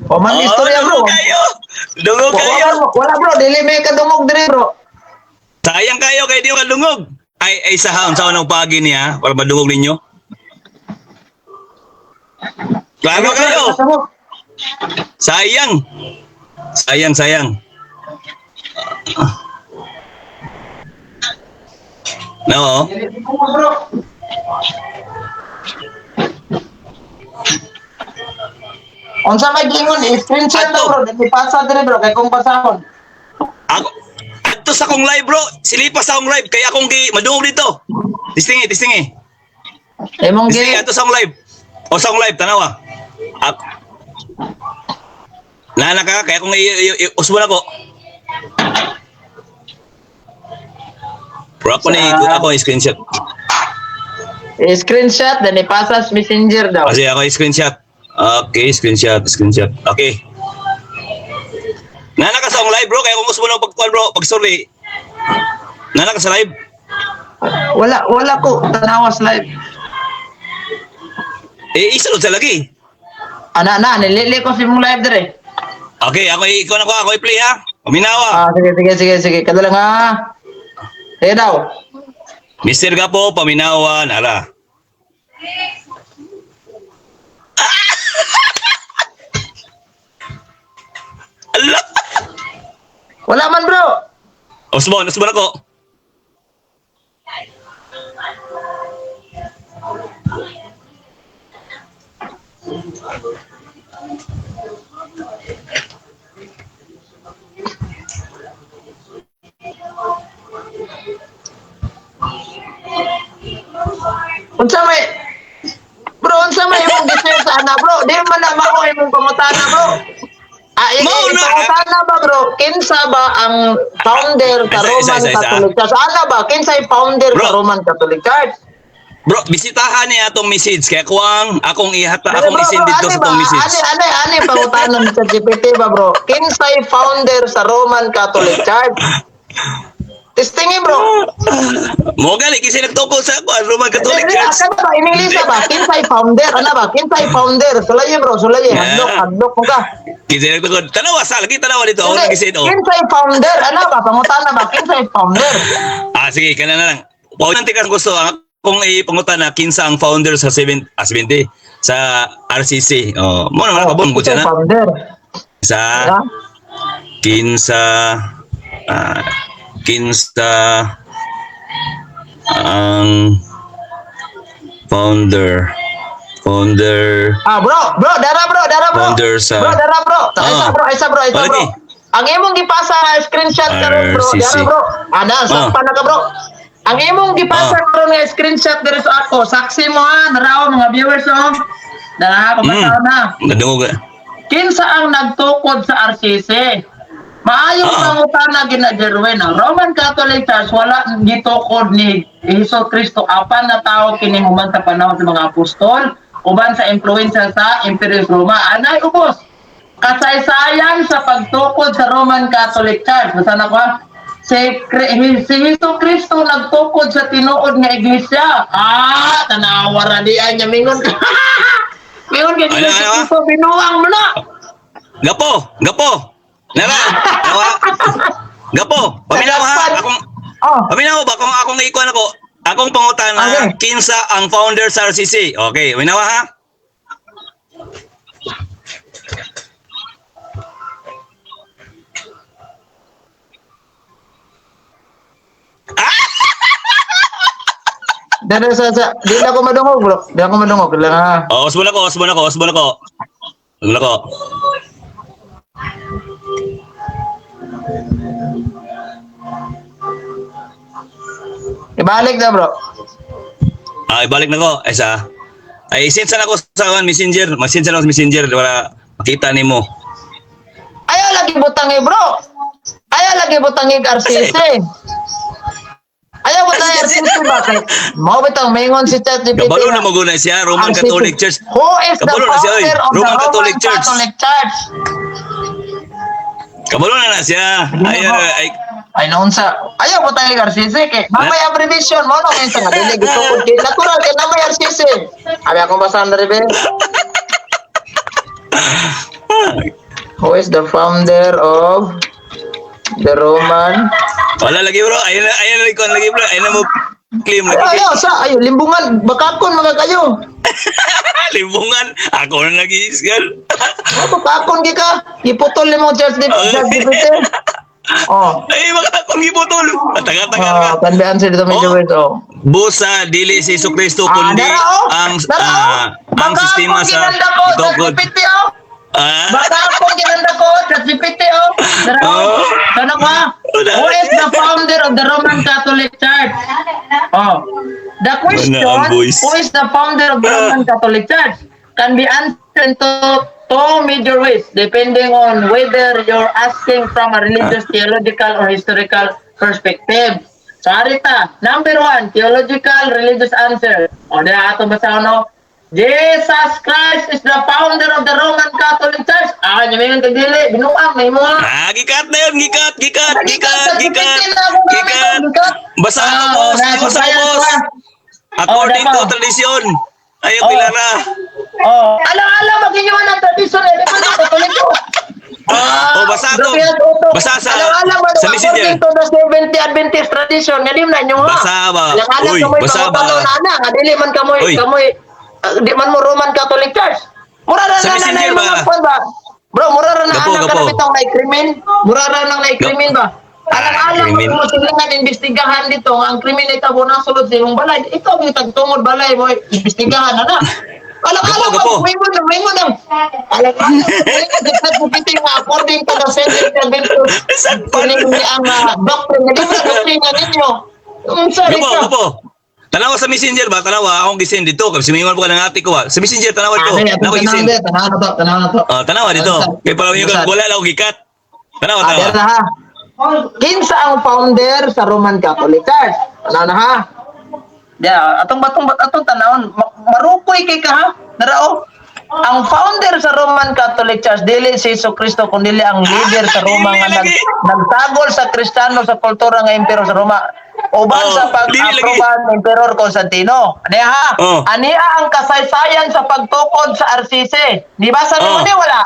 O man istorya bro. Oh, dungog kayo. Dungog Wala, kayo. wala bro, dili may kadungog diri bro. Sayang kayo kay di kadungog. Ay ay sa haon sa unang pagi niya para madungog ninyo. Klaro kayo. Sayang. Sayang, sayang. No. Bro. Unsa may gingon i-screenshot na Ato. bro, dili pasa diri bro kay kung pasahon. Ako adto sa akong live bro. Silipas sa akong live kay akong gi madungog dito. Tistingi, tistingi. Imong gi Tistingi adto sa akong live. O sa akong live tanawa. Ak Nana ka kaya akong usbon ako. Bro, ako ni ako i-screenshot. I-screenshot then ipasa sa Messenger daw. Kasi ako i-screenshot. Okay, screenshot, screenshot. Okay. Nana ka sa akong live bro, kaya kung gusto mo ng pagkuhan bro, pag-sorry. Nana ka sa live. Wala wala ko tanawas live. Eh, isa sa lagi. Ana na nilili ko sa imong live dire. Okay, ako ikaw na ko, ako i-play ha. Paminawa. Ah, sige sige sige sige kadala nga. Sige daw. Mr. Gapo, paminawa, nara. Ala! Wala man bro. Osmond, Osmond ako. Unsa may Bro, unsa may imong gisearch sa ana bro? Di man na mao imong pangutana bro. Ah, Mao na. ipangutana ba bro? Kinsa ba ang founder sa Isa, isa, Roman isa, isa. Catholic Church? Ana ba? Kinsay founder Bro. sa Roman Catholic Church? Bro, bisitahan niya atong message kaya kuang akong ihata akong Bro, bro, isend dito ani sa ba? atong message. Ani ani ani pangutana ni ChatGPT ba bro? Kinsay founder sa Roman Catholic Church? Testingi bro. Mo gali kasi nagtukod sa ako ang Roman Catholic Hindi, Church. asa ba? In English ba? Kinsay founder? Ano ba? Kinsay founder? Sulayi bro, sulayi. Hadlok, hadlok mo ka. Kasi nagtukod. Tanawa sa lagi tanawa dito. Ako Hindi, lagi send oh. Kinsay founder? Ano ba? Pangutana ba? Kinsay founder? Ah sige, kana na lang. Paunan tikas gusto ang akong ipangutana kinsa ang founder sa 7 ah, 70 sa RCC. Oh, mo naman kabon ko Kinsay na. founder? Sa Diba? kinsa Ah, kinsa ang founder founder Ah, bro, bro, dara bro, dara bro. Founder sa- Bro, dara bro. Isa Ah. bro, isa bro, isa Oh, bro. lagi. Ang imong gipasa nga screenshot karon bro, RCC. dara bro. Ana, sa Ah. na ka bro. Ang imong gipasa Ah. karon nga screenshot diri sa ako, saksi mo ha, narao mga viewers oh. Dara ha, pabasahon na. Nadungog. Kinsa ang nagtukod sa RCC? Maayong pangutana gina Jerwin, ang Roman Catholic Church wala gitukod ni Hesus Kristo apan na tao kini human sa panahon sa mga apostol uban sa impluwensya sa Imperial Roma. Anay ubos. Kasaysayan sa pagtukod sa Roman Catholic Church. Basta na ko ha? Si Hesus Kristo nagtukod sa tinuod nga iglesia. Ah, tanawa ra di ay niya mingon. Mingon kay Ano, Hesus ano? Kristo binuang mo na. Gapo, gapo. Nara, nawa. Gapo, paminaw ha. Akong Oh. paminaw ba kung akong ikuan ako? Akong pangutana, Okay. kinsa ang founder sa RCC? Okay, paminaw ha. Dara sa di na ako madungog bro. Di ako madungog lang ha. Oh, osbon ako, osbon ako, osbon ako. Osbon ako. Ibalik na bro. Ah, ibalik na ko. Ay sa. Ay send sana ako sa kuan, Messenger. Mag-send sana ako sa Messenger para makita nimo. Ayaw lagi butang eh bro. Ayaw lagi butang eh RCC. Ayaw butang eh RCC bakit? Mao bitang maingon si ChatGPT. Kabalo na mo guna siya, Roman RCC. Catholic Church. Who is the Kabalo na siya, oy. founder of the Roman Roman Catholic Church. Catholic Church? Kabalo na na siya. Ay, ay, ay. Ay naunsa. Ayaw butang eh RCC kay mamay abbreviation mo no kinsa nga dili gitukod kay natural kay namay RCC. Abi akong basahan diri be. Who is the founder of the Roman? Wala lagi bro. Ayun na, ayun na lagi kuan lagi bro. Ayun na mo claim Ayo, lagi. ayo, sa, ayo, limbungan, bakakon mga kayo. Limbungan. Ako na lagi iskan. Oh, bakakon gi ka. Iputol nimo church di ChatGPT. Oh. Ay, baka akong giputol. Taga-taga Ah, ka. can be answered to major Oh. words, oh. Busa dili si Jesu Kristo Ah, kundi dara, oh. ang Dara, oh. ah, ang Baka sistema akong sa ginanda ko, itukod. ChatGPT, oh. Ah, Baka akong ginanda ko, ChatGPT, oh. Dara, oh. Oh. Sana ko, ah. Who is the founder of the Roman Catholic Church? Oh. The question, Wala ang voice. who is the founder of the Roman Catholic Church, can be answered into two major ways, depending on whether you're asking from a religious, theological, or historical perspective. So, arita, number one, theological religious answer. O, di ato basahon, no? Jesus Christ is the founder of the Roman Catholic Church. Ah, niya may dili, binuang, may mo. Ah, gikat na yun, gikat, gikat, gikat, gikat, gikat. Basa Ah, ako, boss, basa ako, boss. According Oh, to dapat. tradition. Ayaw Oh. kilara. Oh, alam-alam magiging ng tradisyon eh. Di ba na katoliko? Ah, Oh, basa to. grabe ang utok. Basa sa- Alam-alam ba sa Messenger. according to the 70 Adventist tradition, nga di man nyo ha. Basa ba? Alam-alam Uy, kamoy basa ba? pangutano na ana, nga dili man kamoy Uy. kamoy ah, di man mo Roman Catholic Church. Mura ra Sa na na Messenger na ba? mga kwan ba? Bro, mura ra na Gapo, ana gapo. kana bitong naikrimen. Mura ra nang naikrimen ba? Alam-alam Ah, krimen. mo silingan imbestigahan dito nga ang krimen ay tabo na sulod sa imong balay. Ikaw ang tagtungod balay mo imbestigahan na na. Alam-alam Gapo, gapo. mo, mo na, mo na. Alam-alam mo, nga according to the Seventh Adventist Sagpan. Kini ang doctrine, di ba doktrina ninyo? Unsa rin Gapo, ka? gapo. Tanawa sa Messenger ba? Tanawa, akong gisend dito. Kasi mingon po ka ng ate ko ba? Sa Messenger, tanawa dito. Ah, Tanawa gisend. tanaw na to, tanaw na to. Ah, tanawa dito. Kay para yung wala lang akong gikat. Tanawa, Ah, tanawa. dere na ha. Kinsa ang founder sa Roman Catholic Church? Tanaw na ha. Ya, atong batong bat atong tanawon, marukoy kay ka ha. Narao. Ang founder sa Roman Catholic Church dili si Jesu Kristo kundi ang leader sa Roma nga Dili lagi. nagtagol sa Kristiyano sa kultura nga imperyo sa Roma. Uban Oh, sa dili lagi. pag-aproba ng Emperor Constantino. Ani ha? Oh. Ani ang kasaysayan sa pagtukod sa RCC. Di ba sabi mo Oh. ni wala?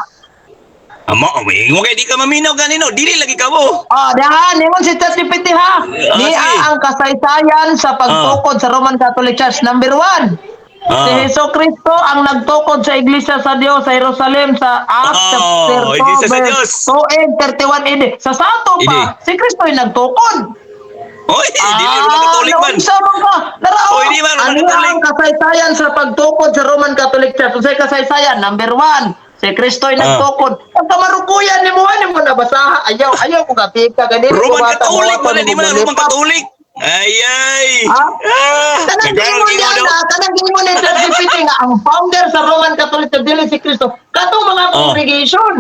Amo, umiingon kay di ka maminaw ganino. Dili lagi ka mo. Ah, dahan, ningon si ChatGPT ha. Ah, Niya sige. ang kasaysayan sa pagtukod sa Roman Catholic Church. Number one, Si Hesus Kristo ang nagtukod sa Iglesia sa Dios sa Jerusalem sa Acts Oh, chapter 2 Iglesia sa verse Dios. 2 and 31 AD. Sa sato pa, si Kristo ay nagtukod. Oy, dili Roman Catholic man. Naunsa man ka? Narao. Oy, di man, Roman Ano Catholic. ang kasaysayan sa pagtukod sa Roman Catholic Church? Unsay kasaysayan? Number 1, si Kristo ay nagtukod. Ang kamarukuyan nimo ani mo nabasaha. Ayaw, ayaw ko katika kay dili ko Roman bata, Catholic mo man, di man ako Roman Catholic. Ay ay. Ha? Ah, Kanang nagkaroon gingon gingon niya daw. na, kanang gingon ni ChatGPT nga ang founder sa Roman Catholic Church dili si Kristo. Katong mga congregation.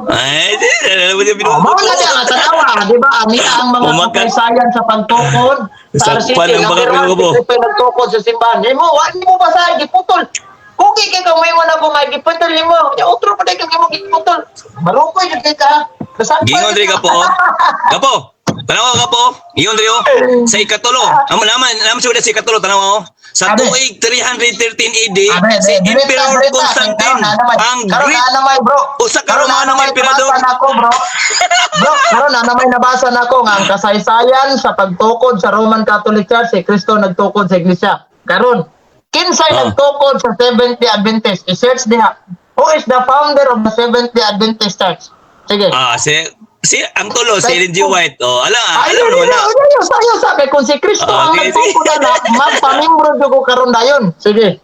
Ay, di, alam mo niya Oh, mao na diya nga tanawa, di ba? Ani ang mga kasaysayan sa pagtukod sa RCT. Sakpan ang Number baka 1, si ko. Kristo ay nagtukod sa simbahan. Nimo, wa nimo basahin giputol. Kugi kay kang may ako nga giputol nimo. Nya otro pa kay kang imong giputol. Marukoy jud kay ka. Nasakpan Gingon jud diri ka. ka po. Kapo. Tanawa ka po. Ingon diri oh. Sa ikatulo. Amo naman, naman siya sa ikatulo tanawa oh. Sa Abe. tuig 313 AD, Abe, si abe, direta, Emperor direta. Constantine Karon na naman. ang Karon Greek na naman, bro. Usa ka Karon na Romano naman emperador. nabasa nako, bro. Bro, karon na naman nabasa nako nga ang kasaysayan sa pagtukod sa Roman Catholic Church, si Kristo nagtukod sa iglesia. Karon, kinsay nagtukod sa Seventh-day Adventist? I-search diha. Who is the founder of the Seventh-day Adventist Church? Sige. Ah, si si ang tulo si Ellen G. White. Oh, ala, Ay, alam naman na. ay, ay, ay, sabi, kung si Kristo ang Okay, sige. nagtukod na, magpamimbro jud ko karon dayon. Sige.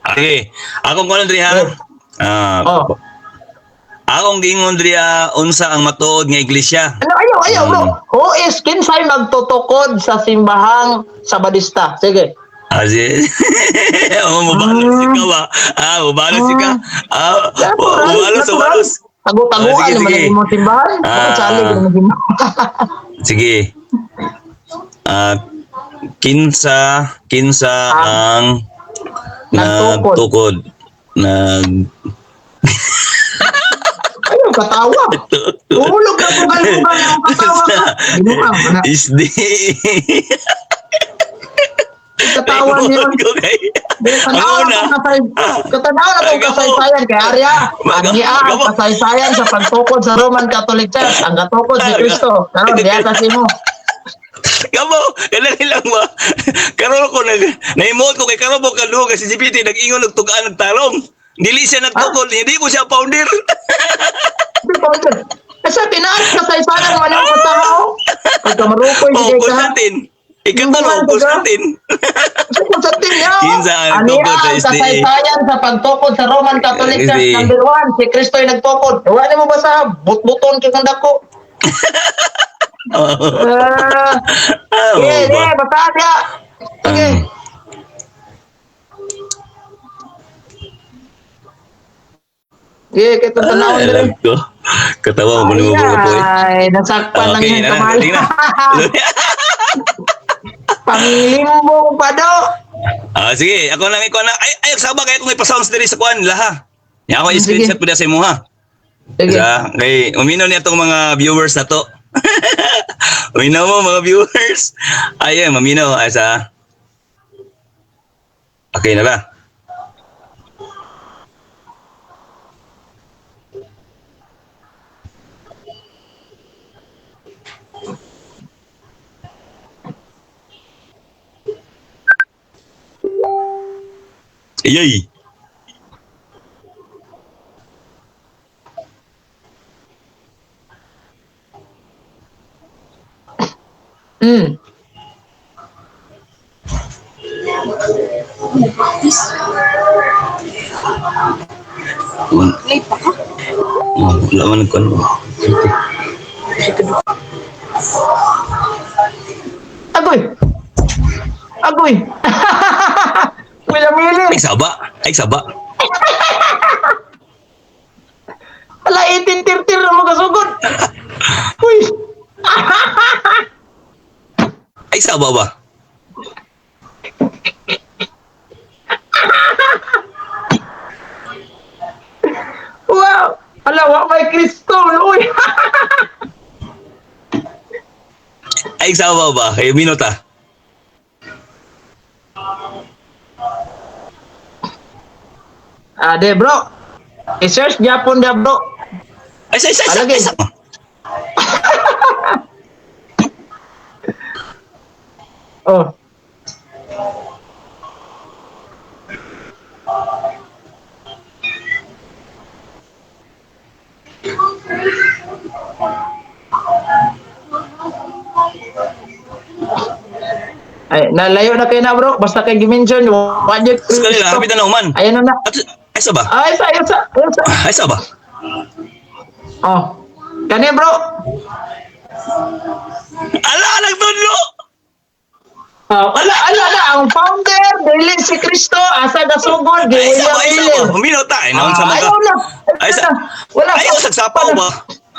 Okay. Akong kuno diri ha. Ah, Oh. akong giingon diri ah, unsa ang matuod nga iglesia. Ano, ayaw, ayaw, bro. Who is kinsay magtutukod sa simbahang Sabadista? Sige. Ah, si Oh, mubalos si ka ba? Ah, mubalos si ka. Ah, Natural, mubalos, natural. mubalos. Tago-taguan Ah, sige, naman sige. ang imong simbahan. Ah. Chali naman simbahan. Sige. Ah, kinsa kinsa ang Nagtukod. nagtukod nag Ayaw, katawa. Hulog ka kung kalugan ang katawa ka. Binuang, ana. isdi. Katawa niyo. Ang Katanaw una, na katanaw na itong kasaysayan kay Arya. Ang iya ang kasaysayan sa pagtukod sa Roman Catholic Church. Ang katukod si Kristo. Karon diya kasi mo. Kamo, kanang lang ba? Karon ko nag naimot ko kay karon mo kadugo kay si GPT nag-ingon og tugaan og tarong. Dili siya nagtukod, hindi ko siya founder. Di ba, sir? Kasi tinaas kasaysayan man ang katao. Pagkamarukoy Oh, sige ka. Constantine. Ikatulo, Yung Constantine. Sa Constantine niya. Kinsa ang Ano tukod sa ang SDA? kasaysayan sa pagtukod sa Roman Catholic Church SDA. number 1, si Kristo ay nagtukod. Wala mo ba sa butbuton kay kang dako? Oh. Ah, Ah, yeah, mo ba? yeah, basta niya. Sige. Yeah, kay tanawon Ay, diri. alam ko. Katawa mo ni mo po eh. Ay, nasakpan lang Okay, yung na, kamay. na, na. Panglimbong pa daw. Ah, sige, ako lang ikaw na. Ay, ay, saba kay akong ipa-sounds diri sa kuan laha. Ya ako Sige. i-screenshot po sa imo ha. Sige. Sa, kay uminaw niya tong mga viewers na to. Uminaw mo mga viewers. Ay, maminaw ay sa. Okay na ba? Ayay. Late pa ka? Oh, wala man nagkuan. Agoy. Agoy. Wala mili. Ay saba, ay saba. Ala 18:30 na makasugod. Uy. Ay saba ba? Wow. Ala wa may Kristo. Uy. Ay saba ba? Kay minuta. Ah, de bro. I-search Japon da bro. Ay sa sa sa. Palagi. ay, sa. Oh. Ay, nalayo na kayo na, bro. Basta kay gi-mention, wa jud Sa kanila, Kristo. hapit na nauman. Ayan na na. At, ay sa ba? Ay, sa, ay, sa, ay, sa. Ay sa ba? Oh. Kani, bro. Ala, nagtudlo! Ah, wala, ala na. Ang founder, dili si Kristo, asa gasugod, gi Ay sa William ba? Ay sa Miller. ba? Huminaw ta. Ay, naon sa Ah, man ka? ayaw na. Ay sa... na. Wala. Ayaw sagsapaw ba?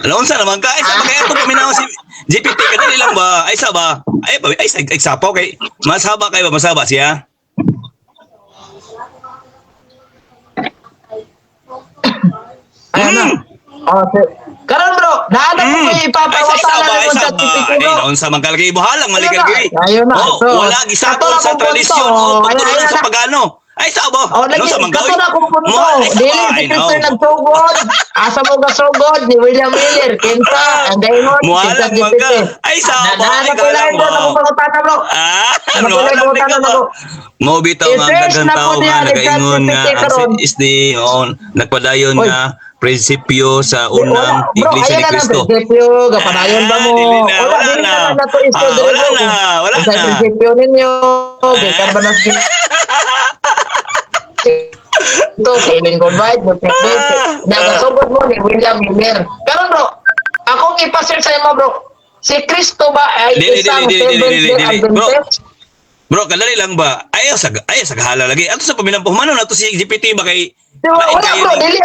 Naon sa naman ka? Ay sa ba? Kaya ito paminaw si GPT. Kadali lang ba? Ay sa ba? Ay, ba? Ay, sa ay, sapaw kay... Mas haba kayo ba? Mas haba siya? Ayan na. Mm. Oh, karon bro, naana ko Mm. kay Ay, sa ipapawatala ba? ni Ay, mo sa sa ba? GPT, Ay, bro. naon sa man kalagay. Buhalang, mali Ayun na. kalagay. Ayun na. Oh, So, wala gisakol kato na sa akong tradisyon punto. o Ayun, pagtulunan ayun sa na. pagano. Ay, sa ba? Oh, lagi, Naon sa man kato na akong punto. Ay, sa Dili ba? si Ay, Kristo naon. nagsugod. Asa mo gasugod ni William Miller, kinsa, ang dayon, Muhalang kinsa man ka. GPT. Ay, sa ba? Na Ay, na ko kalang lang ba? bro, akong pangutana, bro. Ah, Ano no, ko lang alam pangutana ka ba? bro. Mao bitaw nga ang I-search daghang na tao po nga niya ni nagaingon nga ChatGPT ang karon. si SD oo, nagpadayon Oy. nga prinsipyo sa Wala, unang bro, Iglesia ayan ni na lang, Cristo. prinsipyo, gapadayon ba Ah, mo? dili na, Wala, wala dili na. na na to isto, Ah, dili wala bro. na, wala Unsay na. prinsipyo ninyo, gikan ba na ito, Kevin Convite, nagasugod mo ni William Miller. Karon bro, akong ipasir sa imo bro, si Kristo ba ay Dili, isang dili, dili, dili, Seventh-day dili. Bro. Adventist? Bro, kadali lang ba? Ayaw sa kahala lagi. Ato sa paminang humano na to si GPT ba kay Di ba, lain wala kayo bro, ni- dili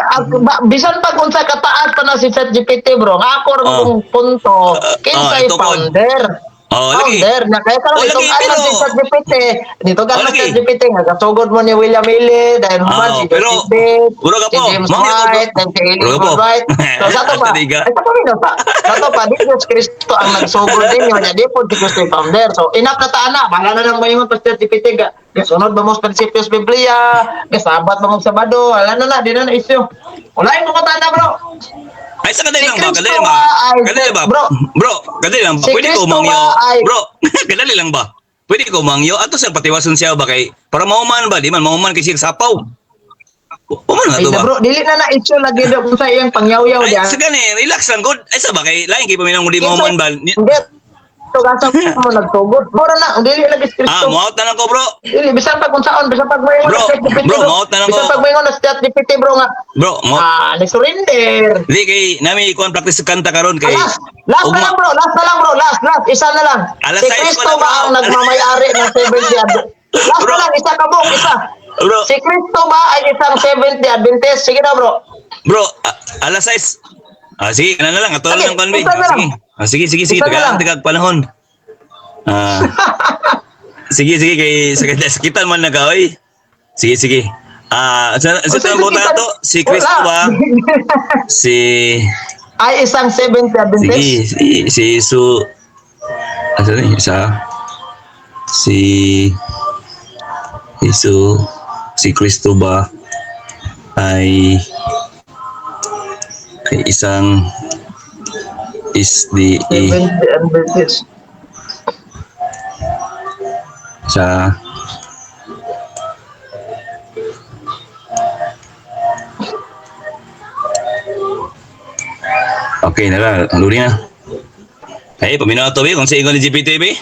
bisan pag unsa kataas pa na si ChatGPT bro, nga ako ra Oh. kong punto, kinsay ito kon. founder. Oh, lagi. Founder na kaya karon Oh, itong lagi, alam pero- si ChatGPT, dito ka Oh, lagi. ChatGPT nga kasugod mo ni William Miller, dahil human Oh, si pero- Joseph Smith, Bro ka si po. James Mangyo ka, bro. White, then si Ellen Bro ka po. White. So sa to pa, Taniga. ay sa pa sa, sa to pa, di Diyos Kristo ang nagsugod ninyo, nya di po si Kristo yung founder. So enough na taan na, bahala na lang maingon pa si ChatGPT ga. Gasunod ba mo sa prinsipyo sa Biblia, gasabat ba mo sa Sabado, wala na na, di na na issue. Wala yung mga na bro. Ay sa kadali Si lang ba? Kristo Kadali lang ba? ba ay- Kadali ba? Bro. Bro, kadali lang ba? Si Pwede ko Kristo mangyo. ba ay- Bro, kadali lang ba? Pwede ko mangyo. Ato sa patiwason siya ba kay para mauman ba? Di man mauman kay siya sapaw. Uman nga Ay to na ba? bro, dili na na issue lagi do kung sa iyang pangyaw-yaw Ay, diyan. sa gani, relax lang good. Ay sa ba kay lain kay paminang di mauman ba? Hindi. Tugasan mo nagsugod. Mura na, dili lagi si Ah, Kristo. mo-out na lang ko, bro. Dili bisan pag unsaon, bisan pag moingon Bro, na ChatGPT bro, ma-out na lang Bisan ko. pag moingon na ChatGPT bro nga Bro, mo ah, ni surrender. Di kay nami ikuan practice sa kanta karon kay Last, last na Ugma. lang bro, last na lang bro, last, last, isa na lang. Alas Si 6 Kristo pa lang, ba bro. ang nagmamayari ng Seventh Day Adventist? Last Bro. na lang, isa ka buong isa. Bro. Si Kristo ba ay isang Seventh Day Adventist? Sige na bro. Bro, alas 6. Ah, sige, kana na lang. Ato Sige, lang kan isa na lang. Sige. Ah, sige, sige, sige. Isa na Tagaan lang. tagag panahon. Ah. Sige, sige kay sakit sakitan man na ka oy. Sige, sige. Ah, sa O, sa sige, po kita- to, si Kristo Wala. ba? Si Ay isang Seventh Day Adventist? sige, si si Su Asa ni isa? Si Isu si Kristo ba ay ay isang SDA Seventh Day Adventist. sa Okay na lang, loading na. Ay, paminaw to, be. Kung sa ingon ni GPT, be.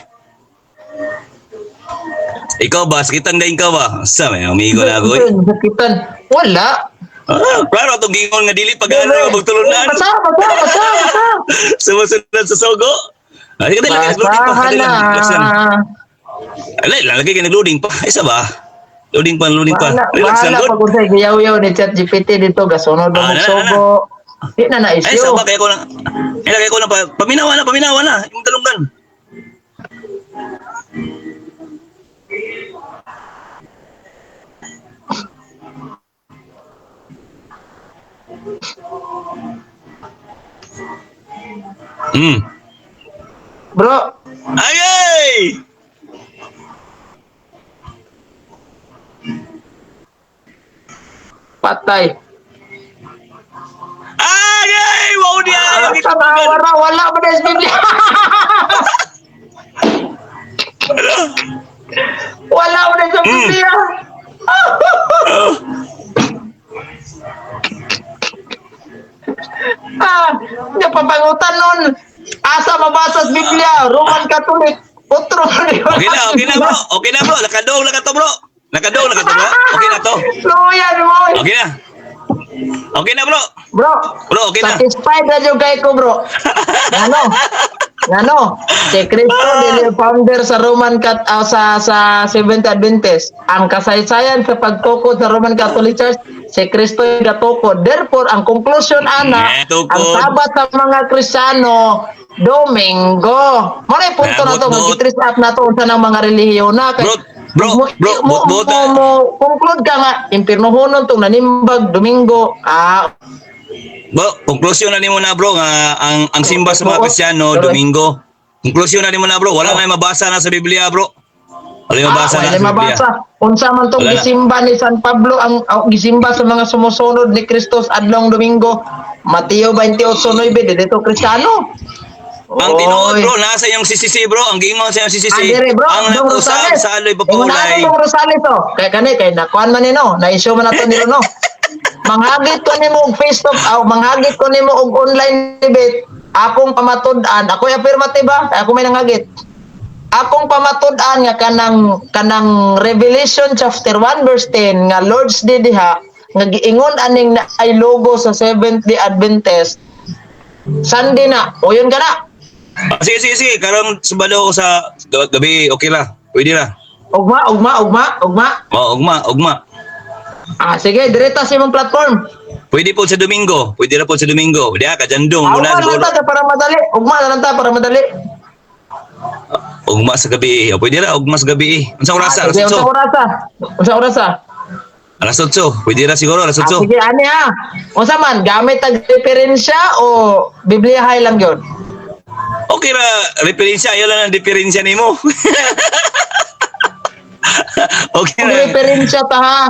Ikaw ba? Sakitang daing ka ba? Sa may umigo na ako, eh. Sakitan. Wala. Ah, klaro itong gingon nga dili pag ano, magtulunan. Basa, basa, basa, basa. Sumusunod sa sogo. Ay, kadali lang, loading pa. Basahan Kadali na. lang, relax lang. Alay, lalagay ka nag-loading pa. Isa ba? Loading pa, loading pa. Bahala, Relax lang, bahala good. pag unsay giyaw-yaw ni ChatGPT dito gasunod Ah, mo na, na, sogo. Di na na Ay, issue. sa ba? Kaya ko na. Ay, kaya ko na. Paminawa na, paminawa na. Yung talunggan. Bro, Ay, ay! patay. Ay, ay! Wow niya! Ah, wala, wala ba na sa Biblia? Wala ba na sa Biblia? Ah, napapangutan nun. Asa mabasa sa Biblia? Roman Catholic. Otro. Okay na bro. Okay na, bro. Nakadong na ka to, bro. Nakadong na ka to, bro. Okay na to. Luyan mo. Okay na. Okay na, bro. Bro, Bro, okay na. satisfied na jud kay ko, bro. Ngano? Ngano? Si Cristo dili founder sa Roman Cat sa Seventh Adventist. Ang kasaysayan sa pagtukod sa Roman Catholic Church, si Cristo yung gatukod. Therefore, ang conclusion ana, Eh, tukod. ang Sabat sa mga Kristiyano Domingo. Mo na yung punto Eh, na to, but- mag-trace up na to unsa ng mga relihiyon na kay Bro, bro, bro, but- mo conclude ka nga impirnohonon tong nanimbag Domingo. Ah, Bro, konklusyon na nimo na, bro, nga ang simba sa mga Oo. Kristiyano Sorry. Domingo. Konklusyon na nimo na, bro. Wala may mabasa na sa Biblia, bro. Wala may mabasa Ah, na wala sa Biblia. mabasa. Unsa man tong Wala na. gisimba ni San Pablo ang gisimba sa mga sumusunod ni Kristos adlong Domingo. Mateo 28:9 dito Kristiyano. Ang tinuod, Oy. bro, nasa iyong CCC, bro. Ang giingon sa iyong CCC. Ah, dire, bro, Ang Dong nag-usab Rosales. sa aloy Ingon papaulay. na Dong Rosales oh. Kay kani kay nakuan man ni no, na-issue man nato nilo no. Manghagit ko nimo og face to aw manghagit ko nimo og online debate. Akong pamatud-an, ako'y affirmative ba? Kay ako may nanghagit. Akong pamatud-an nga kanang kanang Revelation chapter 1 verse 10 nga Lord's Day diha nga giingon aning na ay logo sa Seventh Day Adventist. Sunday na, uyon ka na. Ah, sige, sige, sige. Karong Sabado ko sa gabi, okay ra. Pwede ra. Ugma, ugma, ugma, ugma. Oh, ugma, ugma. Ah, sige, direta sa imong platform. Pwede po sa Domingo. Pwede ra po sa Domingo. Diha ka jandong Ah, muna ugma na siguro. lang ta para madali. Ugma na lang ta para madali. Ugma sa gabi. O, pwede ra ugma sa gabi. Unsa oras? Ah, Alas sige, unsa 8. oras ah? Unsa oras ah? Alas 8. Pwede ra siguro alas Ah, 8. sige, ani ha. Unsa man, gamit ang referensya o Bibliyahay lang yun? Okay ra referensya, ayo lang ang diferensya nimo. Okay Kung ra. referensya ta ha,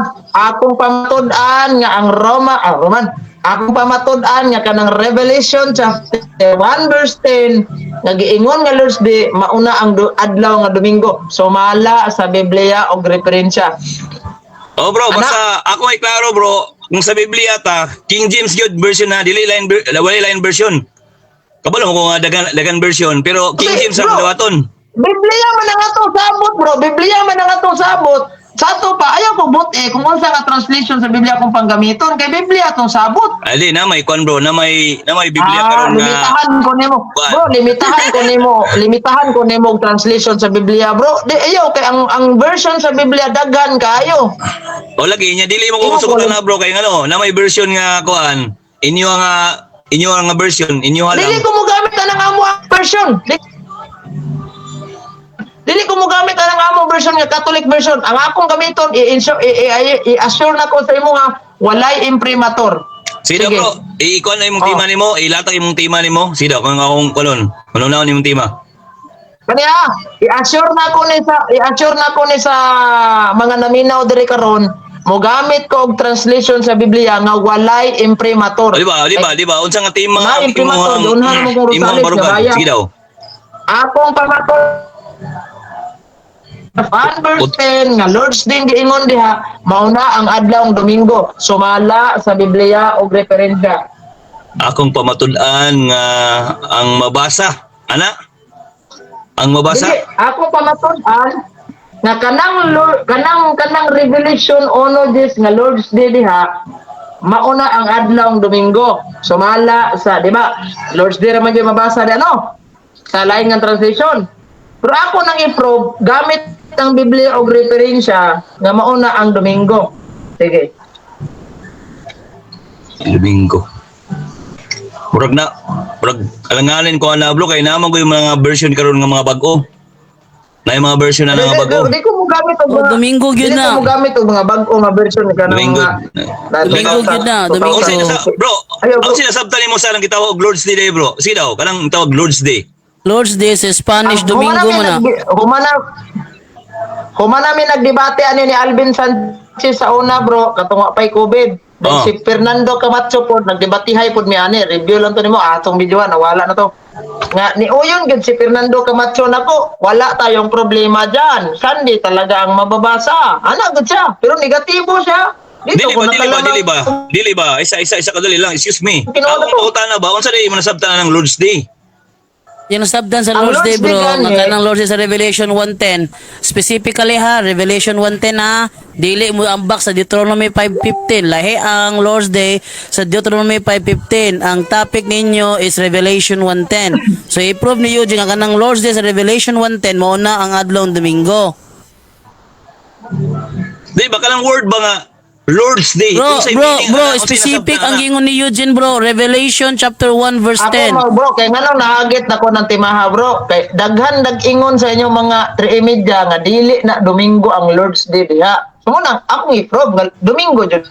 akong pamatud-an nga ang Roma, ah, Roman, akong pamatud-an nga kanang Revelation chapter 1 verse 10 nga giingon nga Lord's Day mauna ang adlaw nga Domingo. Sumala sa Biblia og referensya. Oh bro, Anak. basta ako ay klaro, bro, kung sa Biblia ta, King James gyud version na dili line wala line version. Kabalo mo ko nga dagan dagan version, pero King Kasi, James ang bro, dawaton. Biblia man ang atong sabot, bro. Biblia man ang atong sabot. Sa ato pa, ayaw ko but eh, kung unsa nga translation sa Biblia kung panggamiton, kay Biblia atong sabot. Ali na may kwan, bro, na may Biblia Ah, karon nga. limitahan ko nimo. Kuan. Bro, limitahan ko nimo, limitahan ko nimo og translation sa Biblia, bro. Di ayaw kay ang version sa Biblia daghan kaayo. O lagi niya dili mo ko Imo musukotan ko- na, bro, kay ngano, na may version nga kuan. Inyo nga version, inyo Dili lang. ko mo gamit anang amo ang version. Dili ko mo gamit anang amo version nga Catholic version. Ang akong gamiton i-assure na ko sa imo nga walay imprimatur. Sige Sige. bro, i-kuan na imong Oh. tema nimo, ilatag imong tema nimo. Sige daw, kung akong kunon, kuno na imong tema. Kani ah, i-assure na ko ni sa mga naminaw diri karon, mogamit ko og translation sa Biblia nga walay imprimatur. O di ba, di ba, di ba? Unsa nga tema Na, ang imprimatur, imuhang dunhan mo kung imong Rosales, barugan? gabaya. Sige daw. Akong pamato 1 verse 10 nga Lord's Day giingon diha mauna ang adlawng Domingo sumala sa Biblia og referensya. Akong pamatud-an nga ang mabasa. Ana? Ang mabasa? Dili, ako pamatud-an nga kanang kanang kanang Revelation 1:10 nga Lord's Day diha mauna ang adlawng Domingo sumala sa, di ba, Lord's Day ra man gyud mabasa di ano sa lain nga translation, pero ako nang i-prove gamit ang Biblia og referensya nga mauna ang Domingo. Sige. Domingo. Murag na, murag alanganin ko ana, bro, kay naman ko yung mga version karon nga mga bag-o. Na yung mga version na nga bag-o. Di ko mo gamit og Oh, mga Domingo gyud dili na. ko mo gamit og mga bag-o nga version kanang Domingo. mga Domingo gyud na, Domingo. Ang bro, Ayaw, bro. ang sinasabtan nimo sa nang gitawag og Lord's Day day, bro. Sige daw, kanang tawag Lord's Day. Lord's Day sa Spanish, Ang Domingo man na. Humana mi nagdebate ani ni Alvin Sanchez sa una, bro, katong wa pay COVID. Then Oh. si Fernando Camacho pod nagdebatihay pod mi ani, review lang to nimo atong videoan nawala na to. Nga ni uyon gyud si Fernando Camacho nako, wala tayong problema diyan. Sunday talaga ang mababasa. Ana gud siya, pero negatibo siya. Dito Dili ko ba, dili ba, nakalamang- dili ba? Dili ba? Isa, isa, isa kadali lang. Excuse me. Kinuha na Akong to. pangutana ba unsa day mo nasabtan ng Lord's Day? Yung nasabdan sa Ang Lord's Day, Lord's Day bro, gani- nga kanang Lord's Day sa Revelation 1:10. Specifically ha, Revelation 1:10 ha, dili mo ambak sa Deuteronomy 5:15. Lahi ang Lord's Day sa Deuteronomy 5:15. Ang topic ninyo is Revelation 1:10. So i-prove ni Eugene nga kanang Lord's Day sa Revelation 1:10 mao na ang adlaw Domingo. Di ba kanang word ba nga Lord's Day? Bro, Unsay bro, meaning bro, ana? Unsay specific nasabtan ang ana? gingon ni Eugene, bro. Revelation chapter 1 verse Ako 10. mo bro, kay nganong nahagit nako ng timaha, bro. Kay daghan nag-ingon sa inyong mga 3 media nga dili na Domingo ang Lord's Day diha. So mo nang akong i-prove nga Domingo jud.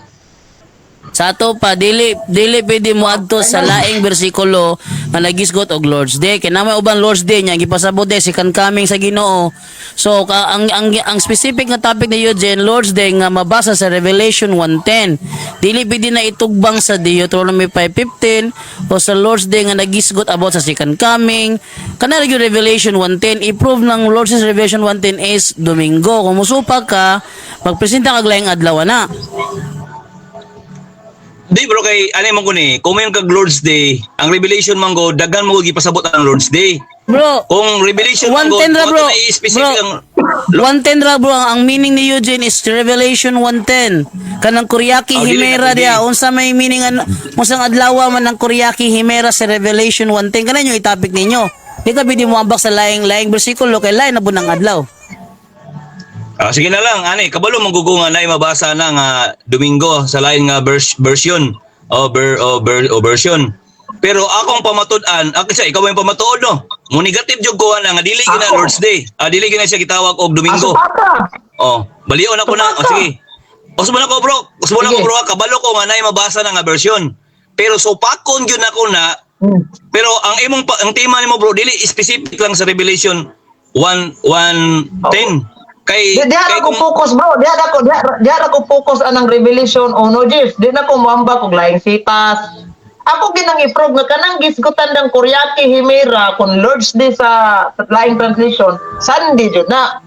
Sa ato pa dili dili pwede mo adto sa laing bersikulo nga nagisgot og Lord's Day. Kay na may uban Lord's Day niya gipasabot day second coming sa Ginoo. So ka, ang specific nga topic ni Eugene, Lord's Day nga mabasa sa Revelation 1:10. Dili pwede na itugbang sa Deuteronomy 5:15 o sa Lord's Day nga nagisgot about sa second coming. Kana ra gyud Revelation 1:10, i-prove ng Lord's Day sa Revelation 1:10 is Domingo. Kung musupa ka, magpresenta kag laing adlaw na. Di bro, kay ano man ko ni, kung mayon kag Lord's Day, ang Revelation man go daghan mo gipasabot ang Lord's Day. Bro, Kung Revelation man go, 110 ra, bro. na specific Bro. ang 110 ra, bro, ang meaning ni Eugene is Revelation 1:10. Kanang Kuryaki Oh, dili Himera na pwede. dia, unsa may meaning an unsang adlaw man ang Kuryaki Himera sa Revelation 1:10, kanan yung i-topic ninyo. Di ka pwede mo ambak sa laing-laing bersikulo kay lain na po ng adlaw. Ah, sige na lang, ani, kabalo manggugo nga na mabasa na nga Domingo sa lain nga version o ver, o, ver, o version. Pero akong pamatud-an, ako siya, ikaw ba yung pamatuod no? Mo negative jud ko ana nga dili gina Ako. Lord's Day. Ah, dili gina siya gitawag og Domingo. Asupaka. Oh, balion ako na. Oh, sige. Usbo na ko, bro. Usbo na ko, Sige. bro. Kabalo ko nga na mabasa na nga version. Pero supakon gyud ako na, pero ang imong ang tema nimo, bro, dili specific lang sa Revelation 1 1 10. Kay Di diha kay na ko focus, bro. Diha na ko focus anang Revelation uno Jeff. Di na ko muambak og laing sitas. Ako ginang i-prove nga kanang gisgutan ng Kuryaki Himera kung Lord's Day sa laing translation, Sunday jud na.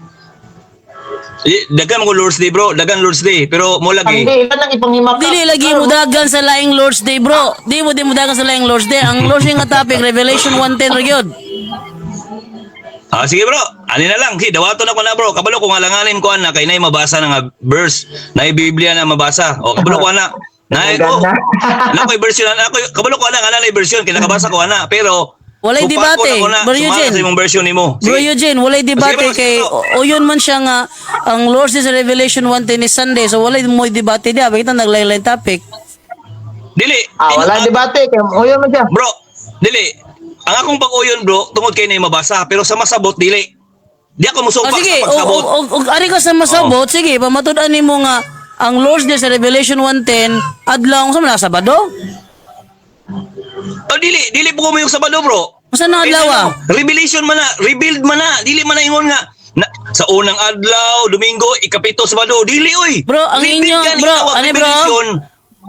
Eh, daghan mo Lord's Day, bro, daghan Lord's Day, pero mo lagi. Sunday ilan ang ipanghimaka. Dili lagi mo dagan sa laing Lord's Day, bro. Di mo dagan sa laing Lord's Day. Ang Lord's Day nga topic Revelation 1:10 ra gyud. Ah, sige bro, ani na lang. Sige, dawaton ako na, bro. Kabalo kung alanganin ko ana kay nay mabasa na nga verse, na Biblia na mabasa. O kabalo ko ana. Na ko. Ganda. Na ko'y version ana ko, kabalo ko ana nga na version kay nakabasa ko ana, pero Walay supakon debate, ako na, Bro sumala Eugene. sa imong version nimo. Bro Sige. Eugene, walay debate Sige, bro, kay sige, bro. o yun man siya nga ang Lord's Day sa Revelation 1:10 is Sunday. So walay mo debate diha, bakit naglaylay topic? Dili. Ah, wala debate kay uyon man siya. Bro, dili. Ang akong pag-uyon, bro, tungod kay nay mabasa, pero sa masabot dili. Di ako O musupak Ah, sige, sa pagsabot. o ari ka sa masabot, sige, pamatud-an nimo nga ang Lord's Day sa Revelation 1:10 adlaw sa man Sabado? O dili, dili po ko mo yung Sabado, bro. Unsa na adlaw Eh, ah? ano, Revelation man na, rebuild man na, dili man na ingon nga na, sa unang adlaw, Domingo, ikapito, Sabado, dili oy. Bro, ang Rebuild inyo- yan, bro, itawag ano, bro? Revelation.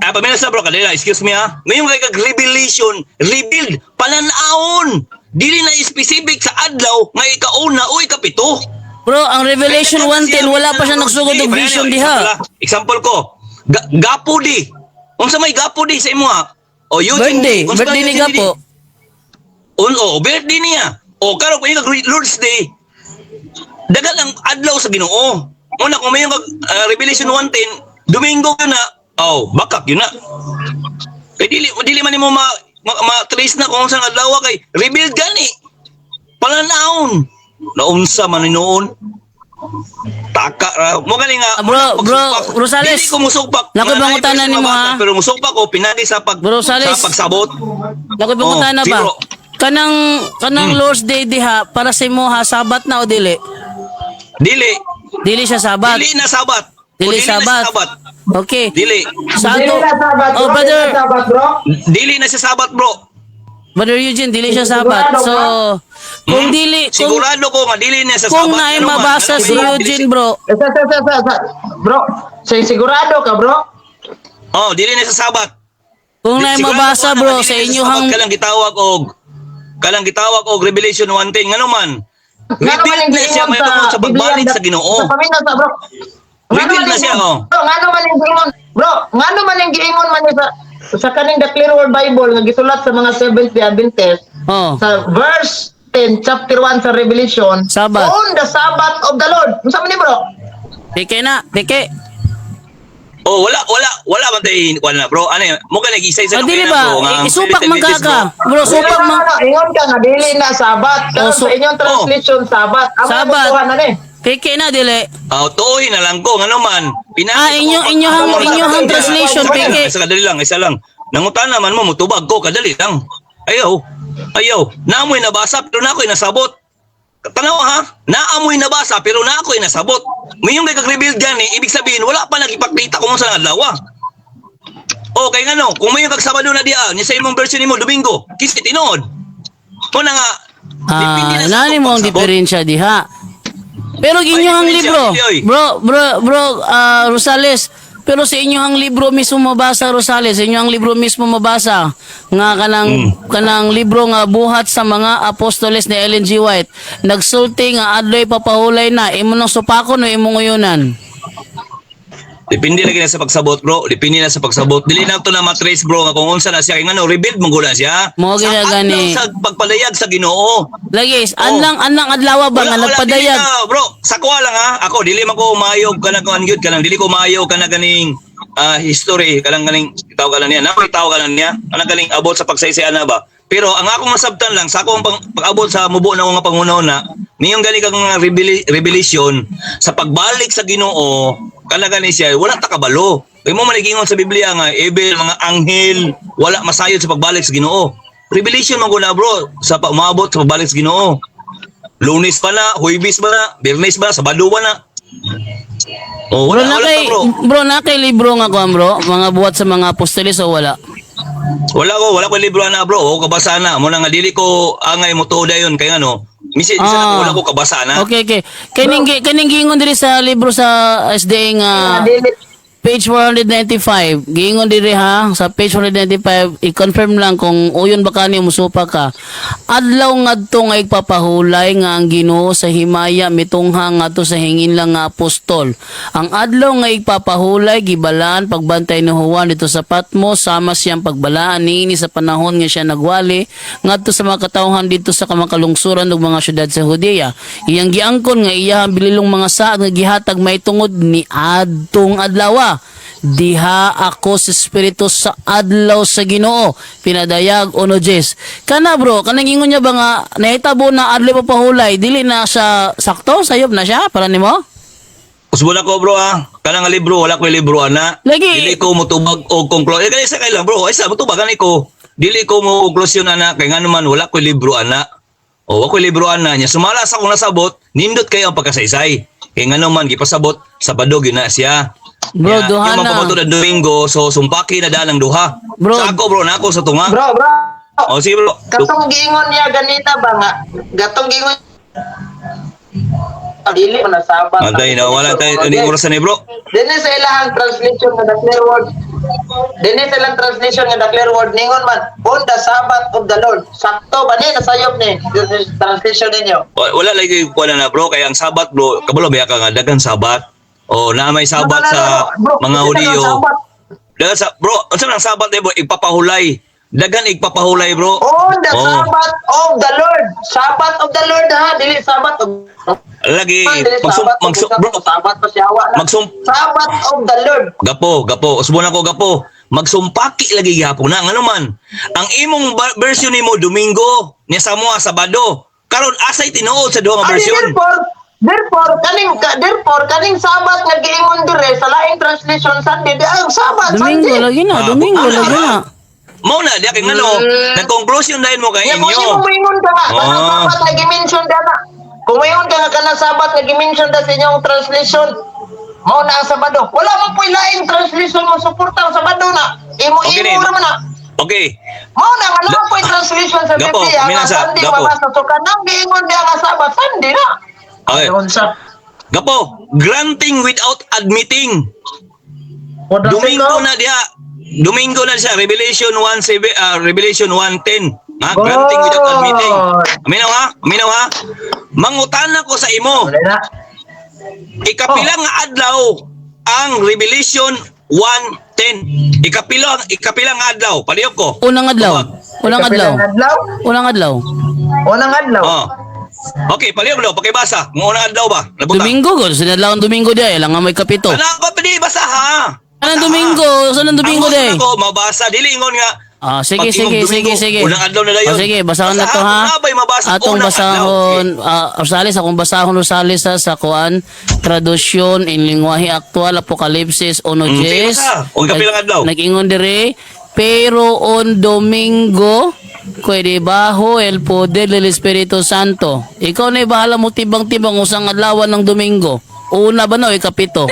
Ah, pamela sa bro, kanila, excuse me ha. Ngayon kay kag revelation, rebuild, pananaon. Dili na specific sa adlaw nga ikauna o ikapito. Bro, ang Revelation 1:10 wala pa siya nagsugod og vision diha. Example ko, Gapo di. Unsa may Gapo di sa imo ha? O Eugene Birthday, di. Unsa birthday ni Eugene di? Gapo. Un o birthday niya. O karon kung ikaw Lord's Day, dagan ang adlaw sa Ginoo. Una kung may Revelation 1:10, Domingo yun na. Oh, bakak yun na. Kay dili dili man nimo ma trace na kung saan adlaw kay rebuild gani. Pananaon. Naunsa man ni noon. Taka ra. Mo gali nga. Ah, bro, bro, pagsugpak. Rosales. Dili ko musugpak. Nakoy Nga naay pangutana verse nimo, mabasa, ha? Pero musugpak ko pinagi sa pag Bro, Rosales. sa pagsabot. Nakoy pangutana Oh, ba? zero. Kanang kanang Lord's Day diha para sa imo ha, Sabat na o dili? Dili. Dili siya Sabat. Dili na Sabat. O, Dili na Sabat. Sabat. Okay. Dili. Sa Dili ato, na Sabat, oh bro. brother, Dili na Sabat, bro. Dili na siya Sabat, bro. Brother Eugene, dili siya Sabat. So, kung dili, kung, Sigurado ko nga dili na siya kung Sabat. naay Ano man, mabasa ano si man, dili Eugene, siya- bro, Eh, Bro, say sigurado ka, bro. Oh, dili na siya Sabat. kung naay Sigurado mabasa, ko na bro, nga dili sa na siya inyong Sabat, kalang gitawag og Revelation 1:10 ngano man. Ngano man Revealed ang na siya giingon may tungod sa pagbalik sa Ginoo. Sa paminaw sa bro. Ngano Revealed man na ang siya, giingon- oh. Bro, ngano man ang giingon? Bro, ngano man ang giingon man sa kaning The Clear Word Bible nga gisulat sa mga Seventh Day Adventist Oh. sa verse 10, chapter 1 sa Revelation, Sabbath. on the Sabbath of the Lord. Unsa man ni, bro? Peke na, peke. Oh, wala wala wala man tay wala na, bro. Ano yun? Mo ka nag-isa-isa Ah, dili ba? bro, nga ang Isupak man ka Adventist, ka. Bro, supak Dili man. na, ingon ka nga dili na Sabbath. Oh, Karon sa inyong translation, Sabbath. Amo Sabbath. na na ni. Peke na dili. Ah, tuoy na lang ko ngano man. Ah, inyohang translation, peke. Isa kadali lang, isa lang. Nangutana man mo mutubag ko kadali lang. Ayaw. Ayaw. Naamoy nabasa pero na ako'y nasabot. Tanaw ha, naamoy nabasa pero na ako'y nasabot. Mayong kay kag-rebuild gani, ibig sabihin wala pa nagipakita kung sa adlaw. Okay ngano, kung may kag Sabado na diya, niya sa imong version nimo Domingo, kisi tinuod. Mo na nga depende Ah, na sa nani atong mo ang pagsabot. diferensya diha. Pero inyong Ay, libro, diferensya, oy. bro, bro, bro, ah, Rosales, pero sa inyo ang libro mismo mabasa, Rosales, inyo ang libro mismo mabasa nga kanang kanang libro nga buhat sa mga apostoles ni Ellen G. White. Nagsulti nga adloy papahulay na imo nang supakon o imong uyunan. Depende lagi na sa pagsabot, bro. Depende na sa pagsabot. Dili na to na matrace, bro, nga kung unsa na siya kay ngano rebuild mo gud na siya. Mao Sa gina gani. adlaw sa pagpalayag sa Ginoo. Lagi, Oh. anang anang adlaw ba nga Wala, wala, dili nagpadayag? na, bro. Sa kuha lang ha. Ako dili man ko maayo kanang kuan gyud kanang dili ko maayo kanang ganing history kanang ganing tawag ka lang niya. Nakoy tawag ka lang niya. Kanang ganing abot sa pagsaysay na ba. Pero ang akong nasabtan lang sa akong pag-abot sa mubo na nga pangunaw na niyong gani kang mga revelation sa pagbalik sa Ginoo kanang gani siya wala ta kabalo. Kay mo man giingon sa Biblia nga ebel mga anghel wala masayod sa pagbalik sa Ginoo. Revelation man gud na, bro, sa pag-umabot sa pagbalik sa Ginoo. Lunes pa na, Huwebes pa na, Biyernes pa na, Sabado pa na. Oh, Bro, wala, na wala kay, pa, bro. bro, na kay libro nga kuan, bro, mga buhat sa mga apostoles o wala? Wala ko libro na, bro. O kabasa na. Mo na nga dili ko angay mo tuod dayon kay ano. Misi bisa na ko wala ko kabasa na. Okay. Kaning giingon diri sa libro sa SDA nga Dili page 495. Giingon diri ha sa page 495, i-confirm lang kung uyon ba kani musupa ka. Adlaw ngadto nga igpapahulay nga ang Ginoo sa himaya mitungha ngadto sa hingin lang nga apostol. Ang adlaw nga igpapahulay gibalaan pagbantay ni Juan dito sa Patmos sama siyang pagbalaan niini sa panahon nga siya nagwali ngadto sa mga katawhan dito sa kamakalungsuran ug mga syudad sa Judea. Iyang giangkon nga iyahang bililong mga saad nga gihatag mahitungod ni adtong adlaw. Diha ako sa Espiritu sa adlaw sa Ginoo pinadayag ono Jes. Kana bro, kanang ingon niya ba nga nahitabo na adlaw papahulay dili na siya sakto sayop na siya para nimo? Usbon ako, bro, ha. Kanang nga libro, wala ko libro ana. Lagi. Dili ko motubag og conclusion. Eh, kaya isa kay lang, bro. Isa motubag ani ko. Dili ko mo konklusyon ana kay ngano man wala ko libro ana. O wa ko libro ana nya. Sumala sa akong nasabot, nindot kayo ang pagkasaysay. Kay ngano man gipasabot Sabado gyud na siya. Bro, Nya, duha yung na. mga pamatud ang Domingo, so sumpaki na daan ang duha. Bro. Sa ako, bro, na ako sa tunga. Bro, bro. O sige, bro. Katong giingon niya ganita ba nga? Gatong giingon dili man na Sabbath. Antay na wala tayo ni orasan ni bro. Dinhi sa ilahang translation nga the clear word. Dinhi sa ilang translation nga the clear word ningon man on the Sabbath of the Lord. Sakto ba ni nasayop ni translation ninyo? Wala lagi wala na, bro, kaya ang Sabat, bro, kabalo ba ka nga dagan Sabat. O na may Sabat No, no, no, sa no, bro, mga hindi na Hudiyo. Sabat. Dagan sa bro, unsa man ang Sabat eh, bro, ipapahulay. Dagan igpapahulay, bro. On the Oh. Sabbath of the Lord. Sabbath of the Lord ha, dili Sabbath of Lagi dili magsum Sabbath of magsum bro, Sabbath pa siya wa na. magsum Sabbath of the Lord. Gapo, gapo, usbon ako gapo. Magsumpaki lagi gihapon na ngano man. Ang imong version nimo Domingo, niya sa moa Sabado. Karon asay tinuod sa duha nga Ani, version. Therefore, kaning Sabbath nga giingon dire sa laing translation Sunday, di ang Sabbath Domingo Sunday. lagi na, Ah, Domingo ah, lagi na. Mao na diya kay ngano, nagkonklusyon dahil mo kay Ya, kung inyo. imo moingon ka nga, kanang Ah. Sabbath nga gi-mention da na. Kung moingon ka nga kanang Sabbath nga gi-mention da sa inyong translation, mao na ang Sabado. Wala man po'y laing translation mo suporta ang Sabado na. Imo Okay, imo ni. naman na. Okay. Mao na nga naa po'y translation sa Gapo, Biblia nga minasa, Sunday gapo. mabasa. So kanang giingon diha nga Sabbath, Sunday na. Okay. Ayun sa Gapo, granting without admitting. Domingo na diha. Domingo na siya, Revelation 1:7, Revelation 1:10. Ha, granting without admitting. Aminaw ha? Aminaw ha? Mangutana ko sa imo. Wala na. Ikapila nga adlaw ang Revelation 1:10. Ikapila nga adlaw. Palihog ko. Unang adlaw. Unang adlaw. Kapilang adlaw. Unang adlaw. Unang adlaw. Oh. Okay, palihog daw, pakibasa. Ng unang adlaw ba? Nabutang. Domingo gud, sinadlaw ang Domingo di ay lang nga may kapito. Ano ako pwede basa ha? Anong Domingo? Saan ang Domingo Ang di? gusto ko mabasa dili ingon nga. Ah, sige, Pag sige, ingong sige, Domingo, sige. unang adlaw na dayon. Oh, sige, basahon na Basa, to ha. kung nabay mabasa, Atong unang basahon, adlaw. Rosales, akong basahon Rosales ha, sa kuan, tradusyon in lingwahe aktual, Apokalipsis 1.10. Sige, basa. Og kapilang adlaw. Nag-ingon dire, pero on Domingo, pwede bajo el poder del Espiritu Santo. Ikaw na bahala mo tibang-tibang usang adlawan ng Domingo. Una ba no, ikapito?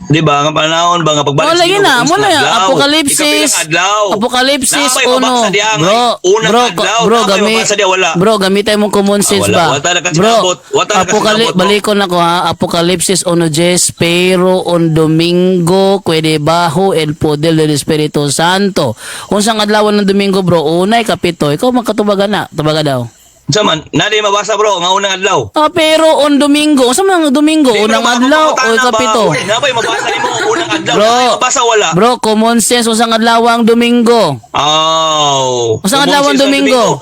Di ba? Ang panahon ba nga pagbalik Wala sa yun Ginoo, na, unang wala yan. adlaw. Apokalipsis. Ikapilang adlaw. Apokalipsis Nabay uno. mabasa diya nga, Bro, unang bro, adlaw. bro, Nabay gami, mabasa diya, wala. bro, gamitay mong common sense Ah, wala. ba? Wala talaga Bro, sinabot. Wala talaga sinabot, bro. balikon ako ha. Apokalipsis 1:10, pero on Domingo, pwede bajo el poder del Espiritu Santo. Unsang adlaw ng Domingo, bro? Unay kapito. Ikaw makatubaga na. Tubaga daw. Unsa man, nadi mabasa bro nga unang adlaw. Ah, pero on Domingo, unsa man ang Domingo? Di, bro, Unang baka adlaw o mapangutana ba? kapito? Uy, Nabay mabasa nimo unang adlaw. Bro, Nabay mabasa wala. Bro, common sense unsang adlaw ang Domingo? Aw. Unsang adlaw ang Domingo?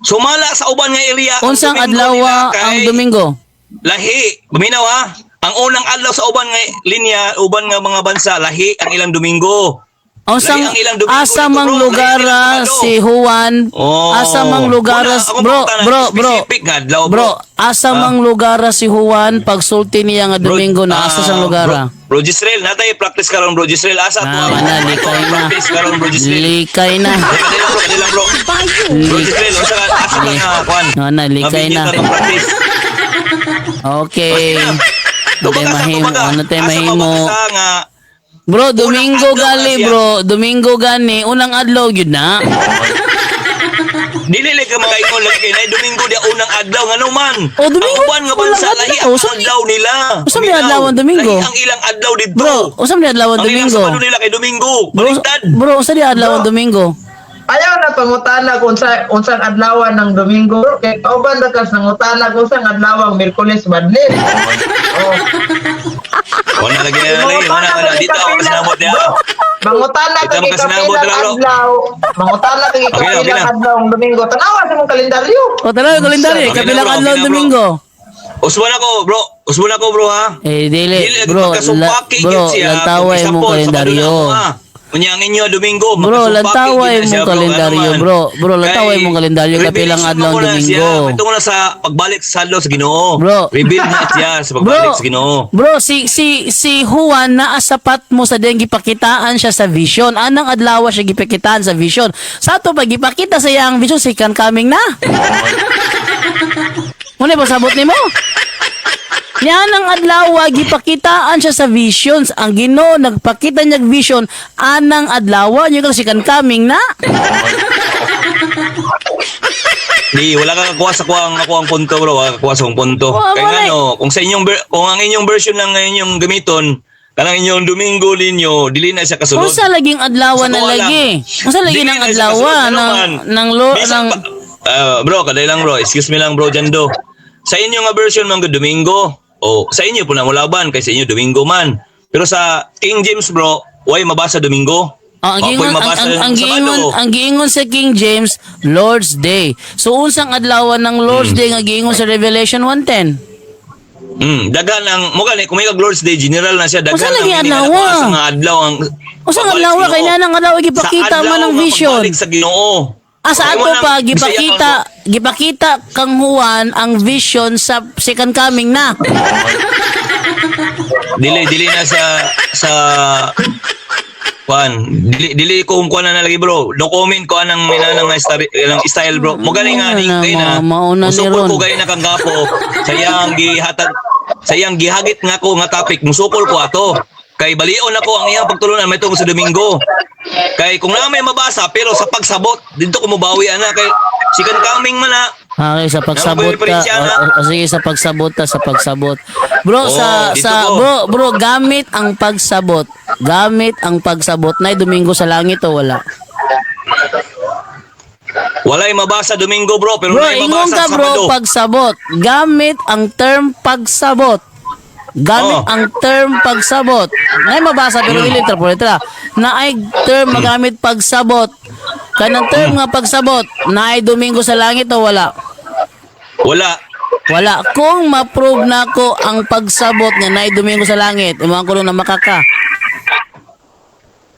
Sumala sa uban nga area ang Unsang Domingo adlaw nila ang kay Domingo? Lahi, paminaw ha. Ang unang adlaw sa uban nga linya, uban nga mga bansa, lahi ang ilang Domingo. Unsang Lahi ang ilang Domingo asa dito, mang bro. lugar Lahi ang ilang Sabado. si Juan? Oh. Asa mang lugar Una, ako bro, pangutana, bro, bro. specific nga adlaw, Bro, bro. asa mang lugar si Juan pagsulti niya nga Bro, Domingo na asa sang lugar? Bro, bro Gisrael, natay practice karon bro Gisrael. Asa to Na, ang wala, likay na. practice karon bro Gisrael. Likay na. Kadila bro, kadila bro. Bro Gisrael, unsa ka asa ka nga kuan? Wala, likay Mabigyan na. ka ng practice. Okay. Tubaga Ano sa mahimo, tubaga. ano tayo Asa mahimo? mabasa nga Bro, Domingo adlaw na gali siya. bro, Domingo gani, unang adlaw gyud na. Dili lang ka makaingon lagi kay nay Domingo di unang adlaw ngano man. Oh, Domingo, Ang uban nga bansa unang lahi adlaw. ang adlaw nila. Usa may Minaw. adlaw ang Domingo? Lahi ang ilang adlaw didto. Bro, unsa may adlaw ang Ang ilang Domingo? Sabado nila kay Domingo. Bro, Baliktad. bro, unsa di adlaw ang Domingo? Ayaw na pangutana kung sa unsang adlawan ng Domingo bro. Kay kauban ra kas nangutana kung unsang adlaw ang Miyerkules Badlin. Oh. Wala lagi na lagi, wala wala dito ako kasinabot niya. Mangutana Ito kag ang kasinabot, ikapilang bro. adlaw. Mangutana kag Okay na, okay ikapilang na. adlaw ang Domingo. Tanawa sa mong kalendaryo. O tanaw kalendaryo, Okay na, kabilang bro, adlaw okay ang na, bro. Domingo. Usbon ako, bro. Usbon ako, bro, ha. Eh dili, Dili, bro, la, magkasumpaki bro, gyud siya. lantaway Kung mong example, Sabado kalendaryo. na ako, ha. Unya ang inyo Domingo, Bro, magkasumpaki lantaway gyud na siya, mong bro. Ano kalendaryo, man. bro. Bro, lantaway Kay mong kalendaryo kapilang revelation adlaw ang mo na siya. Domingo. Ito na sa pagbalik sa adlaw sa Ginoo. Bro. Reveal na siya sa pagbalik Bro, sa Ginoo. Bro, si si si Juan naa sa mo sa diyang gipakitaan siya sa vision. Anang adlaw siya gipakitaan sa vision. Sa ato pag gipakita sa iyang vision, second coming na. Muna ba sabot nimo? Niya ang adlaw gipakitaan siya sa visions. Ang Ginoo nagpakita niya og vision anang adlaw niya kang second coming na. Di wala ka kakuha sa kuha ang ako ang punto bro, wala ka kakuha sa akong punto. Wa, Kaya wala nga no, kung sa inyong kung ang inyong version lang ngayon yung gamiton, kanang inyong Domingo ninyo, dili na siya kasulod. Unsa laging adlaw Sa na kuha lang. lagi? Unsa lagi Dili ng na siya adlaw kasulod, ano ng man. ng lo Bisan ng pa- bro, kaday lang bro. Excuse me lang bro, Jando. Sa inyo nga version man gud Domingo. O sa inyo po na mulaban kay sa inyo Domingo man. Pero sa King James bro, way mabasa Domingo. Oh, ang Wa po'y giingon ang, mabasa ang, ang Sabado. giingon ang giingon sa King James Lord's Day. So unsang adlaw ng Lord's Day nga giingon sa Revelation 1:10? Daghan ang mo gani kung may kag Lord's Day general na siya daghan Unsa lagi ang meaning adlaw? na kuha sa nga adlaw ang Unsang pagbalik adlaw sa kay Ginoo. nanang adlaw Sa gipakita man adlaw ang nga vision. pagbalik sa Ginoo. Ah, sa Kay ato mo nang pa Bisaya gipakita gipakita kang Juan ang vision sa second coming na. Dili dili na sa sa kuan dili dili ko kung kuan na lagi bro. No comment ko anang minanang nga style, ilang style bro. Mo gani nga ni Mauna na, kay na. mauna ni Musukol Ron. ko gay na kang gapo. Sayang gihatag sayang gihagit nga ko nga topic musukol ko ato. Kay balion ako ang iyang pagtulunan may tungkol sa Domingo. Kay kung na may mabasa pero sa pagsabot didto ko mobawi ana kay second coming man na. Okay, sa pagsabot Ano ba ta. yung diferensya na? O, o, sige, sa pagsabot ta, sa pagsabot. Bro, Oo, sa dito sa ko. bro, bro, gamit ang pagsabot. Gamit ang pagsabot. Nay Domingo sa langit o wala? Walay mabasa Domingo bro pero Bro, naay ingon mabasa ka bro, Sabado. pagsabot. Gamit ang term pagsabot. Gamit Oh. ang term pagsabot. Nay mabasa pero dili litra po litra. Na ay term magamit pagsabot. Kanang term nga pagsabot, naay Domingo sa langit o wala? Wala. Wala. Kung ma-prove nako ang pagsabot nga naay Domingo sa langit, imuha ko na makaka.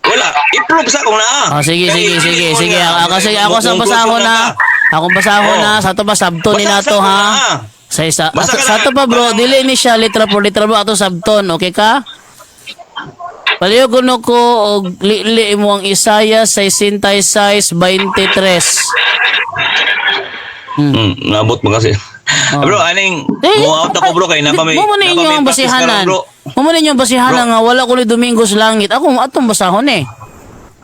Wala. I-prove sa kung naa. Oh, sige, Kay sige, dili sige, mo sige. nga, Ako, sige, ako sa kung basahon kurso na. ka. Akong basahon Oh. na. Sa ato pa, sabton ni Basta nato, sa kung ha? naa. Sa isa, Basta ka sa na- ato pa, bro, parang- dili ni siya literal por literal, bro, ato sabton, okay ka? Paliyo kuno ko og lili mo ang Isaiah 66:23. Nabot mo kasi. Oh. Bro, aning Eh, mo out ako, bro, kay napa may Mo man napa ninyo may ang practice karon, basihanan. bro. Mo man ninyo ang basihanan Bro. nga wala ko ni Domingo sa langit. Ako atong basahon eh.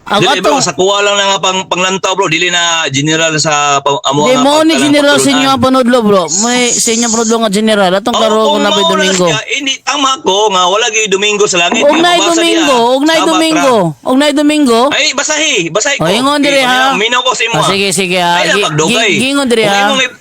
Ang Dili, bro, atong sa kuha lang na nga pang panglantaw, bro, dili na general sa amo Di nga mo ni pagkalang general sa pagtulunan. inyo ang panudlo, bro. May sa inyo panudlo nga general atong Oo, karon kung kung nabay mao na Domingo. siya, hindi tama ko nga wala gyud Domingo sa langit. Og Kaya nay mabasa Domingo, niya, og nay Sabat ra. Domingo, og nay Domingo. Ay, basahi, basahi ko. O, ingon diri, Okay, ha? Minaw ko sa imo. O, sige, sige, ha. Ay, pagdugay. Gingon diri,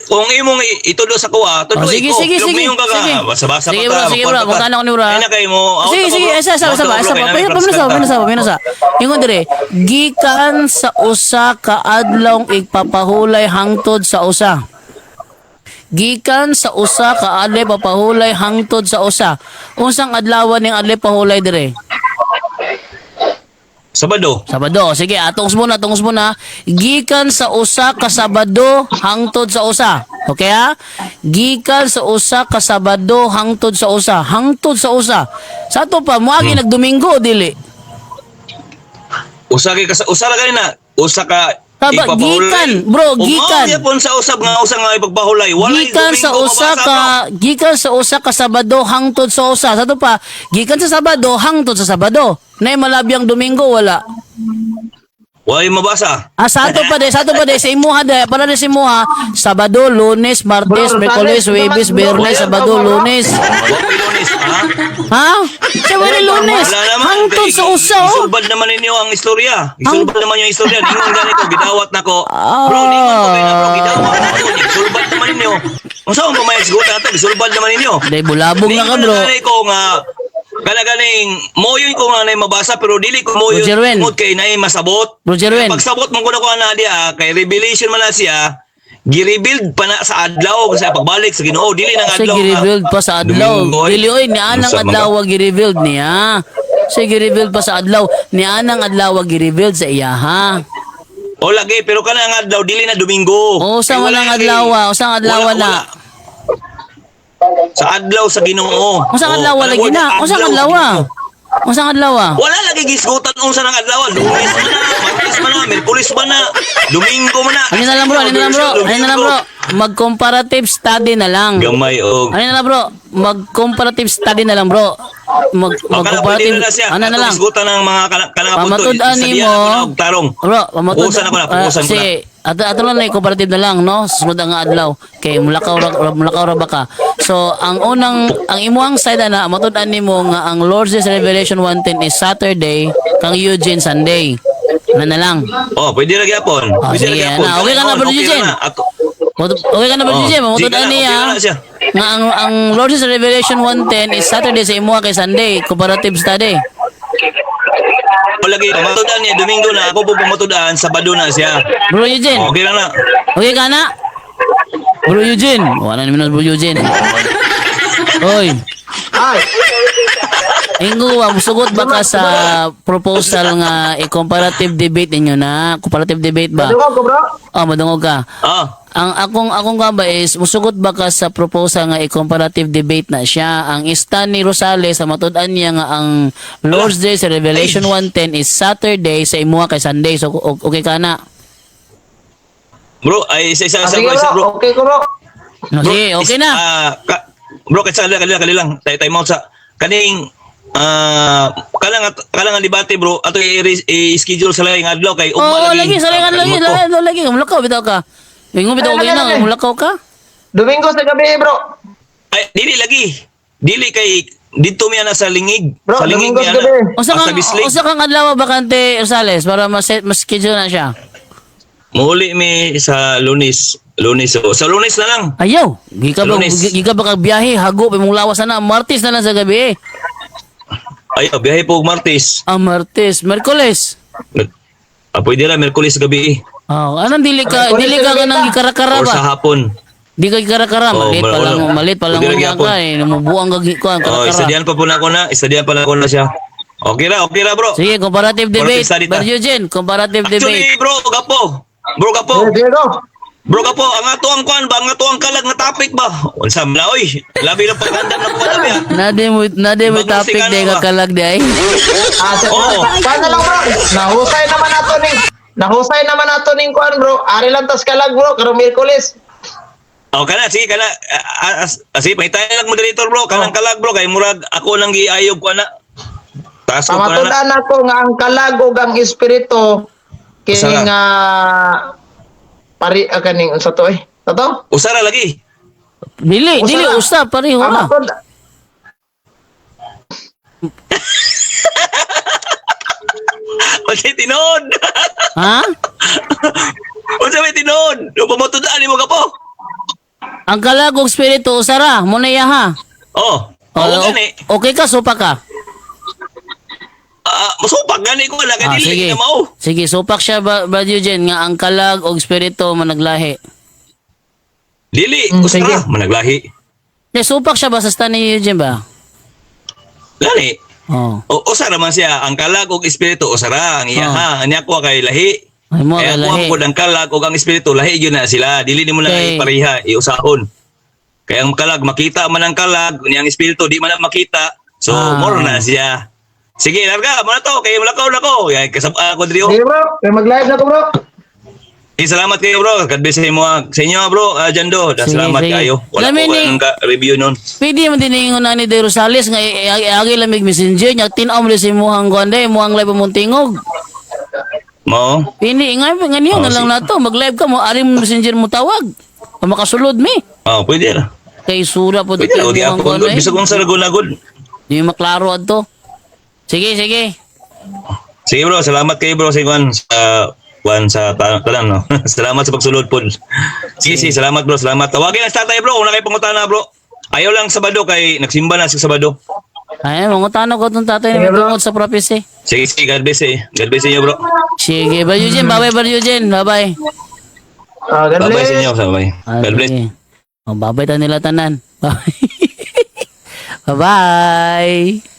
Kung ha? imong itulo sa kuha, O, tuloy sige, ko. sige, Pero sige. mayon ka ka, Sige. basa-basa Sige, pa bro, ta, sige, bro. magkuhan pa ta. Magkano ko ni bro, ha? Ay na kay mo. Out Sige, ako, sige, bro. isa, isa, Out isa, ako, bro, isa, kay pa. namin Pamina sa, practice pamina sa, kanta. pamina sa. Ingon dire, gikan sa usa ka adlawng igpapahulay hangtod sa usa. Gikan sa usa ka adlaw papahulay hangtod sa usa. Unsang adlaw ning adlaw pahulay dire? Sabado. Sabado. Sige, atong muna, atong muna. Gikan sa usa ka Sabado hangtod sa usa. Okay ha? Gikan sa usa ka Sabado hangtod sa usa. Hangtod sa usa. Sa ato pa moagi nagdomingo dili. Usa kay usa ra gani na. Usa ka Taba, ipapahulay. gikan, bro, gikan. Umaw yapon sa usab nga usa nga ipagpahulay. Walay Gikan sa Domingo usa mabasa, ka bro. gikan sa usa ka Sabado hangtod sa usa. Sa ato pa, gikan sa Sabado hangtod sa Sabado. Nay malabyang Domingo wala. Walay mabasa. Ah, sa ato pa de, sa imuha de, para de sa imuha, Sabado, Lunes, Martes, Bro, Miyerkules, Rosales, Huwebes, bro, Biyernes, wala Sabado, bro. Lunes. Walay Lunes, ha? Ha? Sa wala Lunes. Wala naman. Hangtod sa usa, oh. Isulbad naman ninyo ang istorya. Isulbad naman yung istorya. Ningon ganito, gidawat na ko. Bro, ningon ko kayo na, bro, gidawat na ko. Isulbad naman ninyo. Kung saan mo may siguro na to, gisulbad naman ninyo. Day bulabog na ka, Ningon bro. na ko nga, kana ganing moyon ko nga nay mabasa pero dili ko moyon Bro Jerwin. tungod kay nay masabot. Bro Jerwin. Pagsabot mo ko na ko ana diya kay revelation man na siya, gi-rebuild pa na sa adlaw sa pagbalik sa Ginoo dili nang Sa adlaw. nga- gi-revealed pa sa adlaw. Domingo, oy. Dili oy ni anang Unsa man ka? adlaw gi-revealed niya. Sa gi-revealed pa sa adlaw, ni anang adlaw gi-revealed sa iya ha. O lagi pero kana ang adlaw dili na Domingo. O sa Kay wala walang kay- adlaw, usa ang adlaw wala, na. wala. Sa adlaw sa Ginoo. Usa ang O, adlaw kanang lagi na. word, Usa ang adlaw sa adlaw. Ginoo. Usa ang adlaw. Wala lagi gisgutan unsa ng adlaw. Lunes man na, Martes man na, Miyerkules man na, Domingo man na. Ano na lang, bro, ano na lang, bro, ano na lang, bro. Mag-comparative study na lang. Gamay og Ano na lang, bro? Mag-comparative study na lang, bro. Mag O, kana pwede mag-comparative na na siya. ano na Atong lang. Isgutan ng mga kanang punto. Pamatud-an Sa diya nimo. na ko na og tarong. Bro, pamatud. Pukusan ako na, pukusan ko na. Sige, ato ato lang na comparative na lang, no? Sunod ang adlaw kay mulakaw ra ba ka. So, ang unang ang imuhang side na matud-an nimo nga ang Lord's Day sa Revelation 1:10 is Saturday, kang Eugene Sunday. Ano na lang. Oh, pwede ra gyapon. Oh, Pwede ra sige, gyapon. na. Okay ka na, Bro Okay Eugene. na. Ato. Okay ka na ba, Oh, Eugene? Matud-an sige na, niya. okay na siya. Nga ang Lord's Day sa Revelation 1:10 is Saturday sa imuha kay Sunday, comparative study. O lagi pamatud-an niya Domingo na ako po pamatud-an Sabado na siya. Bro Eugene. Okay lang na. Okay ka na? Bro Eugene. Wala naman Bro Eugene. Oy. Ay, Ingo, musugot ba ka sa proposal nga i-comparative debate ninyo na? Comparative debate ba? madungog ko, bro. Oh, madungog ka. Ah, Ang akong ka ba is musugot ba ka sa proposal nga i-comparative debate na siya? Ang stand ni Rosales sa matud-an niya nga ang Lord's Day sa Revelation 1:10 is Saturday sa imuha kay Sunday. So okay ka na. Bro, ay isa isa Ah, isa sige, bro, isa bro. bro. Okay ko, bro. No, Bro, sige, okay na. Bro, kasi kalila kalila kalila lang. Tayo time out sa kaning kalang kalang ang debate, bro, ato i-schedule sa laing adlaw kay Oo, ugma oh, lagi, sa lagi, lagi, Kalimot ko. lagi, lagi, mulakaw bitaw ka. Bingo bitaw Ay, kayo lagi, na, lagi. mulakaw ka. Domingo sa gabi, bro. Ay, dili lagi. Dili kay didto miya na sa lingig. Bro, Sa lingig Domingo miya sa na. gabi. Usa Ah, kang sa bislig. usa kang adlaw bakante Rosales para mas-schedule na siya. Muuli mi sa Lunes. Lunes. Oh. Sa Lunes na lang. Ayaw, gika ba Lunes. gika ba kag biyahe hago pa imong lawas na Martes na lang sa gabi. Eh. Ay, oh, biyahe po og Martes. Ah, Martes, Merkules. Ah, pwede ra Merkulis gabi. Eh. Oh, anong dili ka Miyerkules dili ka sa kanang Lupita. gikarakara Or ba? sa hapon. Di ka gikarakara, Oh, malit pa lang, malit pa lang Pwede unya lagi hapon. ka eh. Namubuang ka kuan Oh, karakara. istadyan pa po na ako na. Istadyan pa na ako na siya. Okay ra bro. Sige, comparative debate. Comparative study ta. Brother Eugene, comparative debate. Actually, bro, gapo. Bro, gapo. Sige, go. Bro, gapo, ang ato ang kuan ba, ang ato ang kalag nga topic ba? Unsa man na, oy. Labi na pagandam na kuan labi ah. Nade mo Bagong topic sikano de ba? kakalag di ay. Ah, sa, Oo. paano lang bro? Nahusay naman nato ning kuan bro. Ari lang tas kalag bro karong Miyerkules. Oh, kana sige kana sige pangitayo lang moderator bro, kanang kalag bro kay murag ako lang giayog kuan na. Taas ko kuan na. Pamatudan ako nga ang kalag ug ang espiritu kini Usa. nga pari kaning unsa to eh. Toto? Usara lagi. Dili, Usa dili na. usa pareho ra. Pamatud Unsay tinuod? Ha? Unsa may tinuod? Do pamatudan nimo ka po. Ang kalag ug espiritu usa ra, mo na iya ha. Oh. Oh, Oh, gani. okay ka, supa ka. Ah, masupak gani ko wala Ah, kay dili sige. na mao. Sige, supak siya ba, Brother Eugene nga ang kalag og espiritu managlahi. Dili, Sige. usara managlahi. Ne, supak siya ba sa stand ni Eugene ba? Gani. Oh. O usara man siya ang kalag og espiritu usara ang iya Oh. ha. Anya ko kay lahi. Ay mo Kaya kay ako lahi. ang ang kalag og ang espiritu lahi gyud na sila. Dili nimo na Okay. ipareha, iusahon. Kaya ang kalag makita man ang kalag, niya ang espiritu di man na makita. So more na siya. Sige, larga mo na to kay mulakaw na ko. Kaya kasab ako diri. oh. Sige bro, kay mag-live na ko bro. Eh, salamat kayo bro. God bless sa imo ah. Sa inyo ah, bro, Jando. Sige, Salamat sige. kayo. Wala Lamin ko ni- anong ka review nun. Pwede mo din ingon na ni De Rosales nga agi lamig messenger nya tin-aw mo sa imuhang kuan day, imuhang live mong tingog. Mo. Pini nga nga niyo Oh, na lang sige. nato, mag-live ka mo ari mo messenger mo tawag. O makasulod mi. Oh, pwede ra. Kay sura po Pwede ra imong di ako. kuan day. Bisag kung sa lagod. Di maklaro adto. Sige, sige. Sige bro, salamat kayo bro sa kuan sa kuan sa tanan no. Salamat sa pagsulod pod. Sige, sige, salamat bro, salamat. Tawagin lang sa tatay bro, una kay pangutana bro. Ayaw lang Sabado kay nagsimba na sa Sabado. Ay, mangutana ko tong tatay Sige, na bro. tungod sa prophecy. Sige, sige, God bless eh. God bless inyo bro. Sige, Brother Eugene, bye-bye Brother Eugene, bye-bye. Ah, God Bye-bye bless. sa inyo, bye. Ah, God bless. sige. Oh, bye-bye ta nila tanan. Bye. Bye-bye.